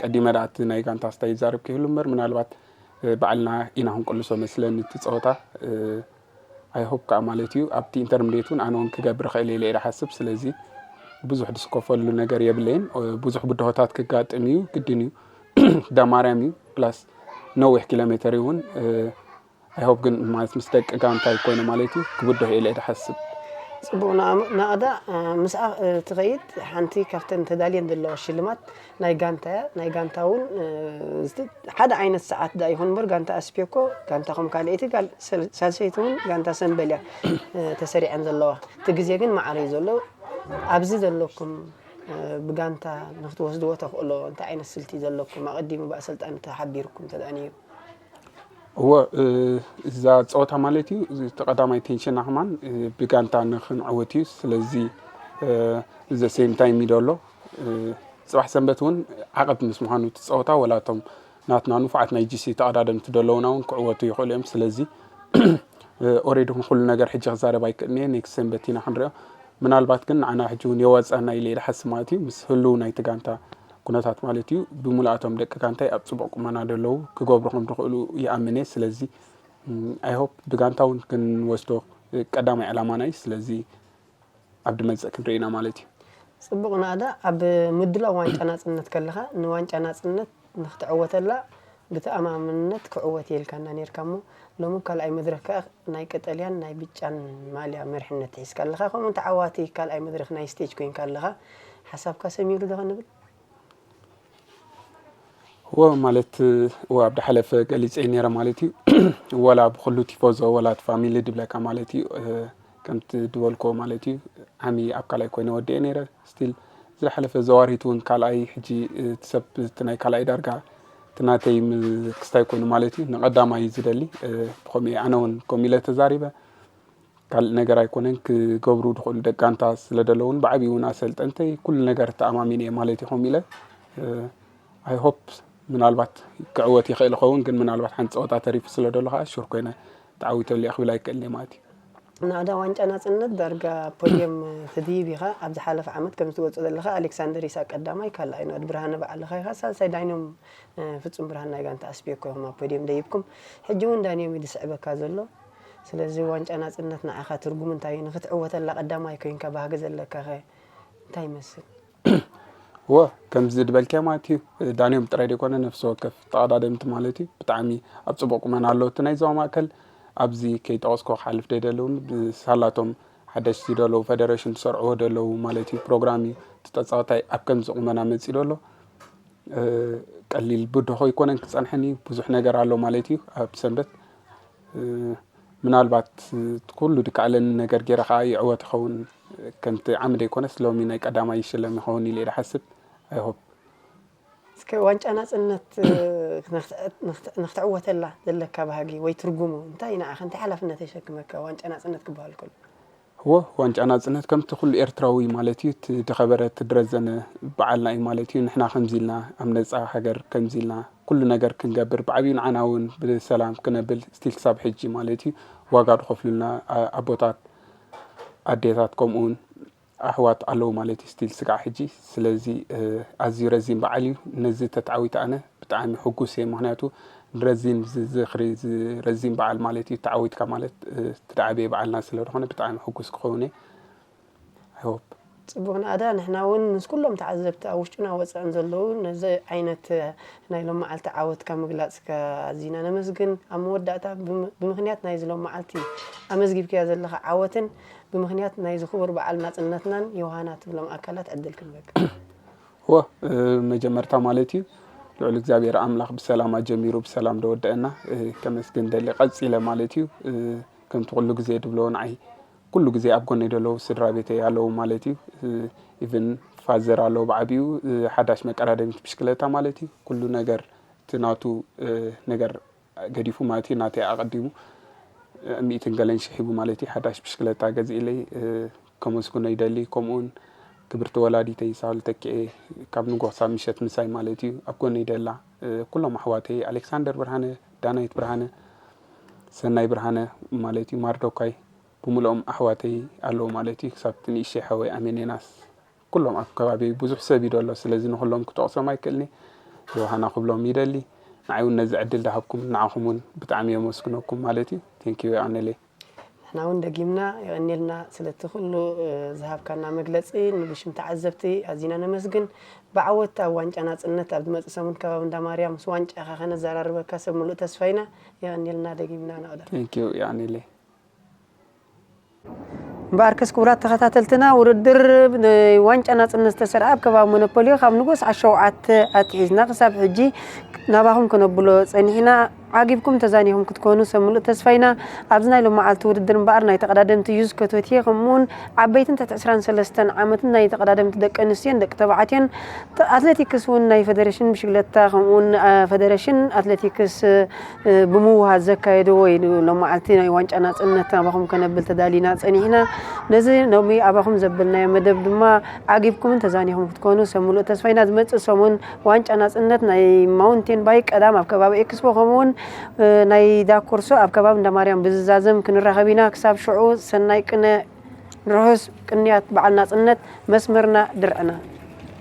ቀዲመ ደኣ እቲ ናይ ጋንታ ስታይ ይዛረብ ከይህሉ እምበር ምናልባት ባዕልና ኢና ክንቅልሶ መስለኒ እቲ ፀወታ። ኣይ ሆፕ ከዓ ማለት እዩ ኣብቲ ኢንተርሚዲየት እውን ኣነ እውን ክገብር ኽእል ኢለ ኢለ ሓስብ። ስለዚ ብዙሕ ድስከፈሉ ነገር የብለይን። ብዙሕ ብድሆታት ክጋጥም እዩ ግድን እዩ። ዳማርያም እዩ ፕላስ ነዊሕ ኪሎ ሜተር እውን ኣይ ሆፕ ግን ማለት ምስ ደቂ ጋንታይ ኮይነ ማለት እዩ ክብድሆ ኢለ ድሓስብ። ፅቡቕ ናእዳ ምስኣ ትኸይድ ሓንቲ ካብተን ተዳልየን ዘለዋ ሽልማት ናይ ጋንታ እያ። ናይ ጋንታ እውን ሓደ ዓይነት ሰዓት ዳ ይኹን እምበር ጋንታ ኣስፔኮ ጋንታኹም ካልኣይቲ ሳልሰይቲ እውን ጋንታ ሰንበል እያ ተሰሪዐን ዘለዋ። እቲ ግዜ ግን ማዕረ እዩ ዘሎ። ኣብዚ ዘለኩም ብጋንታ ንክትወስድዎ ተኽእሎ እንታይ ዓይነት ስልቲ ዘለኩም ኣቐዲሙ ብኣሰልጣኒ ተሓቢርኩም ተደኣ ነይሩ? እወ እዛ ፀወታ ማለት እዩ እቲ ቀዳማይ ቴንሽና ከማን ብጋንታ ንክንዕወት እዩ። ስለዚ ዘ ሴም ታይም እዩ ዘሎ። ፅባሕ ሰንበት እውን ዓቐብ ምስ ምዃኑ እቲ ፀወታ ወላቶም ናትና ንፉዓት ናይ ጂሲ ተቐዳደምቲ ደለውና እውን ክዕወቱ ይኽእሉ እዮም። ስለዚ ኦሬዲ ንኩሉ ነገር ሕጂ ክዛረብ ኣይክእልን እየ። ኔክስት ሰንበት ኢና ክንሪኦ። ምናልባት ግን ንዓና ሕጂ እውን የዋፅኣና ኢለ ኢለ ሓስብ ማለት እዩ ምስ ህልው ናይቲ ጋንታ ኩነታት ማለት እዩ ብምልኣቶም ደቂ ጋንታይ ኣብ ፅቡቕ ቁመና ደለዉ ክገብሩ ከም ዝኽእሉ ይኣምን እየ። ስለዚ ኣይ ሆፕ ብጋንታ እውን ክንወስዶ ቀዳማይ ዕላማና እዩ። ስለዚ ኣብ ድመፅእ ክንርኢ ኢና ማለት እዩ። ፅቡቕ ናእዳ ኣብ ምድላው ዋንጫ ናፅነት ከለኻ ንዋንጫ ናፅነት ንክትዕወተላ ብተኣማምነት ክዕወት እየ ኢልካና ነይርካ እሞ ሎሚ ካልኣይ መድረኽ ከኣ ናይ ቀጠልያን ናይ ብጫን ማልያ መሪሕነት ሒዝካ ኣለኻ ከምኡ ተዓዋቲ ካልኣይ መድረኽ ናይ ስቴጅ ኮይንካ ኣለኻ ሓሳብካ ሰሚሩ ዶ ክንብል እወ ማለት እወ ኣብ ድሓለፈ ገሊፀ ነይረ ማለት እዩ። ወላ ብኩሉ ቲፎዞ ወላ እቲ ፋሚሊ ድብለካ ማለት እዩ። ከምቲ ድበልኮ ማለት እዩ። ዓሚ ኣብ ካልኣይ ኮይነ ወዲኤ ነይረ ስቲል ዝሓለፈ ዘዋሪት እውን ካልኣይ ሕጂ እቲ ሰብ እቲ ናይ ካልኣይ ዳርጋ እቲ ናተይ ክስታይ ኮይኑ ማለት እዩ። ንቐዳማይ ዝደሊ ብኸምኡ ኣነ እውን ከምኡ ኢለ ተዛሪበ። ካልእ ነገር ኣይኮነን፣ ክገብሩ ዝኽእሉ ደቂ ጋንታ ስለ ዘለውን ብዓብኡ እውን ኣሰልጠንተይ ኩሉ ነገር ተኣማሚነ እየ ማለት እዩ። ከምኡ ኢለ I hope ምናልባት ክዕወት ይኽእል ይኸውን፣ ግን ምናልባት ሓንቲ ፀወታ ተሪፉ ስለ ዘሎ ከዓ ሹር ኮይነ ተዓዊተሉ እየ ክብል ኣይክእልን እየ ማለት እዩ። ናዳ ዋንጫ ናፅነት ዳርጋ ፖድየም ትድይብ ኢኻ። ኣብ ዝሓለፈ ዓመት ከም ዝትወፅኦ ዘለኻ ኣሌክሳንደር ይስሐቅ ቀዳማይ፣ ካልኣይ ናድ ብርሃነ በዓልኻ ኢኻ፣ ሳልሳይ ዳንዮም ፍፁም ብርሃን ናይ ጋንታ ኣስቤኮ ኢኹም ኣብ ፖድየም ደይብኩም። ሕጂ እውን ዳንዮም እዩ ዝስዕበካ ዘሎ። ስለዚ ዋንጫ ናፅነት ንዓኻ ትርጉም እንታይ እዩ? ንክትዕወተላ ቀዳማይ ኮይንካ ባህጊ ዘለካ ኸ እንታይ ይመስል? እወ ከምዚ ዝበልክያ ማለት እዩ። ዳንዮም ጥራይ ዘይኮነ ነፍሲ ወከፍ ተቐዳደምቲ ማለት እዩ ብጣዕሚ ኣብ ፅቡቕ ቁመና ኣለዉ። እቲ ናይ ዞባ ማእከል ኣብዚ ከይጠቐስኩ ክሓልፍ ደይደለውን ብሳላቶም ሓደሽቲ ደለዉ ፈደረሽን ዝሰርዕዎ ደለዉ ማለት እዩ። ፕሮግራም እዩ እቲ ተፃዋታይ ኣብ ከምዚ ቁመና መፂኡ ደሎ ቀሊል ብድሆ ኣይኮነን ክፀንሐኒ ብዙሕ ነገር ኣሎ ማለት እዩ ኣብ ሰንበት ምናልባት ኩሉ ድከኣለኒ ነገር ገይረ ከዓ ይዕወት ይኸውን ከምቲ ዓሚ ዘይኮነስ ሎሚ ናይ ቀዳማይ ይሽለም ይኸውን ኢለ ይሓስብ ኣይሆብ እስከ ዋንጫ ናፅነት ንክትዕወተላ ዘለካ ባህጊ ወይ ትርጉሙ እንታይ ንዓኸ እንታይ ሓላፍነት የሸክመካ ዋንጫ ናፅነት ክበሃል ከሎ እዎ ዋንጫ ናፅነት ከምቲ ኩሉ ኤርትራዊ ማለት እዩ እቲ ድኸበረ እቲ ድረዘነ በዓልና እዩ ማለት እዩ ንሕና ከምዚ ኢልና ኣብ ነፃ ሃገር ከምዚ ኢልና ኩሉ ነገር ክንገብር ብዓብዩ ንዓና እውን ብሰላም ክነብል ስቲል ክሳብ ሕጂ ማለት እዩ ዋጋ ዝኸፍሉልና ኣቦታት ኣዴታት ከምኡ እውን ኣሕዋት ኣለዉ ማለት እዩ ስቲል ስጋዕ ሕጂ ስለዚ ኣዝዩ ረዚን በዓል እዩ ነዚ ተተዓዊተ ኣነ ብጣዕሚ ሕጉስ እየ ምክንያቱ ንረዚን ዝኽሪ ረዚን በዓል ማለት እዩ ተዓዊትካ ማለት ትደዓበየ በዓልና ስለ ዝኾነ ብጣዕሚ ሕጉስ ክኸውን እየ I hope ፅቡቕ ናእዳ ንሕና እውን ምስ ኩሎም ተዓዘብቲ ኣብ ውሽጡና ወፃእን ዘለዉ ነዚ ዓይነት ናይ ሎም መዓልቲ ዓወትካ ምግላፅካ ኣዚና ነመስግን ኣብ መወዳእታ ብምክንያት ናይዚ ሎም መዓልቲ ኣመዝጊብክያ ዘለኻ ዓወትን ብምክንያት ናይዚ ክቡር በዓል ናፅነትናን ዮሃና ትብሎም ኣካላት ዕድል ክንበካ ወ መጀመርታ ማለት እዩ ልዑል እግዚኣብሔር ኣምላኽ ብሰላም ኣጀሚሩ ብሰላም ደወደአና ከመስግን ደሊ ቀፂለ ማለት እዩ ከምቲ ኩሉ ግዜ ድብሎ ንዓይ ኩሉ ግዜ ኣብ ጎነይ ዘለዉ ስድራ ቤተይ ኣለዉ ማለት እዩ even ፋዘር ኣለዉ ብዓብዩ ሓዳሽ መቀዳደሚት ብሽክለታ ማለት እዩ ኩሉ ነገር እቲ ናቱ ነገር ገዲፉ ማለት እዩ ናተይ ኣቐዲሙ ሚእትን ገለን ሽሕ ሂቡ ማለት እዩ ሓዳሽ ብሽክለታ ገዚእለይ ከመስግኖ ይደሊ ከምኡውን ክብርቲ ወላዲተይ ሳል ተኪኤ ካብ ንጎ ክሳብ ምሸት ምሳይ ማለት እዩ ኣብ ጎነይ ደላ ኩሎም ኣሕዋተይ ኣሌክሳንደር ብርሃነ ዳናይት ብርሃነ ሰናይ ብርሃነ ማለት እዩ ማርዶካይ ብምልኦም ኣሕዋተይ ኣለዉ ማለት እዩ ክሳብ እቲ ንእሸ ሓወይ ኣሜኔናስ ኩሎም ኣብ ከባቢ ብዙሕ ሰብ እዩ ደሎ ስለዚ ንኩሎም ክጠቕሶም ኣይክእልኒ ዮሃና ክብሎም ይደሊ ንዓይ እውን ነዚ ዕድል ዝሃብኩም ንዓኹም እውን ብጣዕሚ የመስግነኩም ማለት እዩ ቴንኪዩ ኣነለይ ንሕና እውን ደጊምና የቐኒልና ስለቲ ኩሉ ዝሃብካና መግለፂ ንብሽም ተዓዘብቲ ኣዚና ነመስግን ብዓወት ኣብ ዋንጫ ናፅነት ኣብ ዝመፅእ ሰሙን ከባቢ እንዳ ማርያም ምስ ዋንጫኻ ከነዘራርበካ ሰብ ሙሉእ ተስፋ ኢና የቐኒልና ደጊምና ናቕዳ ቴንኪዩ የቐኒለይ እምበኣርከስ ክቡራት ተኸታተልትና ውድድር ዋንጫ ናፅነት ዝተሰርዐ ኣብ ከባቢ ሞኖፖልዮ ካብ ንጉስ ዓሸውዓተ ኣትሒዝና ክሳብ ሕጂ ናባኹም ክነብሎ ፀኒሕና ዓጊብኩም ተዛኒኹም ክትኮኑ ሰብ ምሉእ ተስፋ ኢና ኣብዚ ናይ ሎም መዓልቲ ውድድር እምበኣር ናይ ተቐዳደምቲ ዩዝ ከቶትየ ከምኡውን ዓበይትን ትሕቲ ዕስራን ሰለስተን ዓመትን ናይ ተቐዳደምቲ ደቂ ኣንስትዮን ደቂ ተባዕትዮን ኣትሌቲክስ እውን ናይ ፈደሬሽን ብሽግለታ ከምኡውን ፈደሬሽን ኣትሌቲክስ ብምውሃድ ዘካየድዎ እዩ ሎም መዓልቲ ናይ ዋንጫ ናፅነት ኣባኹም ከነብል ተዳሊና ፀኒሕና ነዚ ሎሚ ኣባኹም ዘበልናዮ መደብ ድማ ዓጊብኩምን ተዛኒኹም ክትኮኑ ሰብ ሙሉእ ተስፋ ኢና ዝመፅእ ሰሙን ዋንጫ ናፅነት ናይ ማውንቴን ባይክ ቀዳም ኣብ ከባቢ ኤክስፖ ከምኡውን ናይ ዳኮርሶ ኣብ ከባቢ እንዳማርያም ብዝዛዘም ክንራኸብ ኢና ክሳብ ሽዑ ሰናይ ቅነ ርሑስ ቅንያት በዓል ናፅነት መስመርና ድርዕና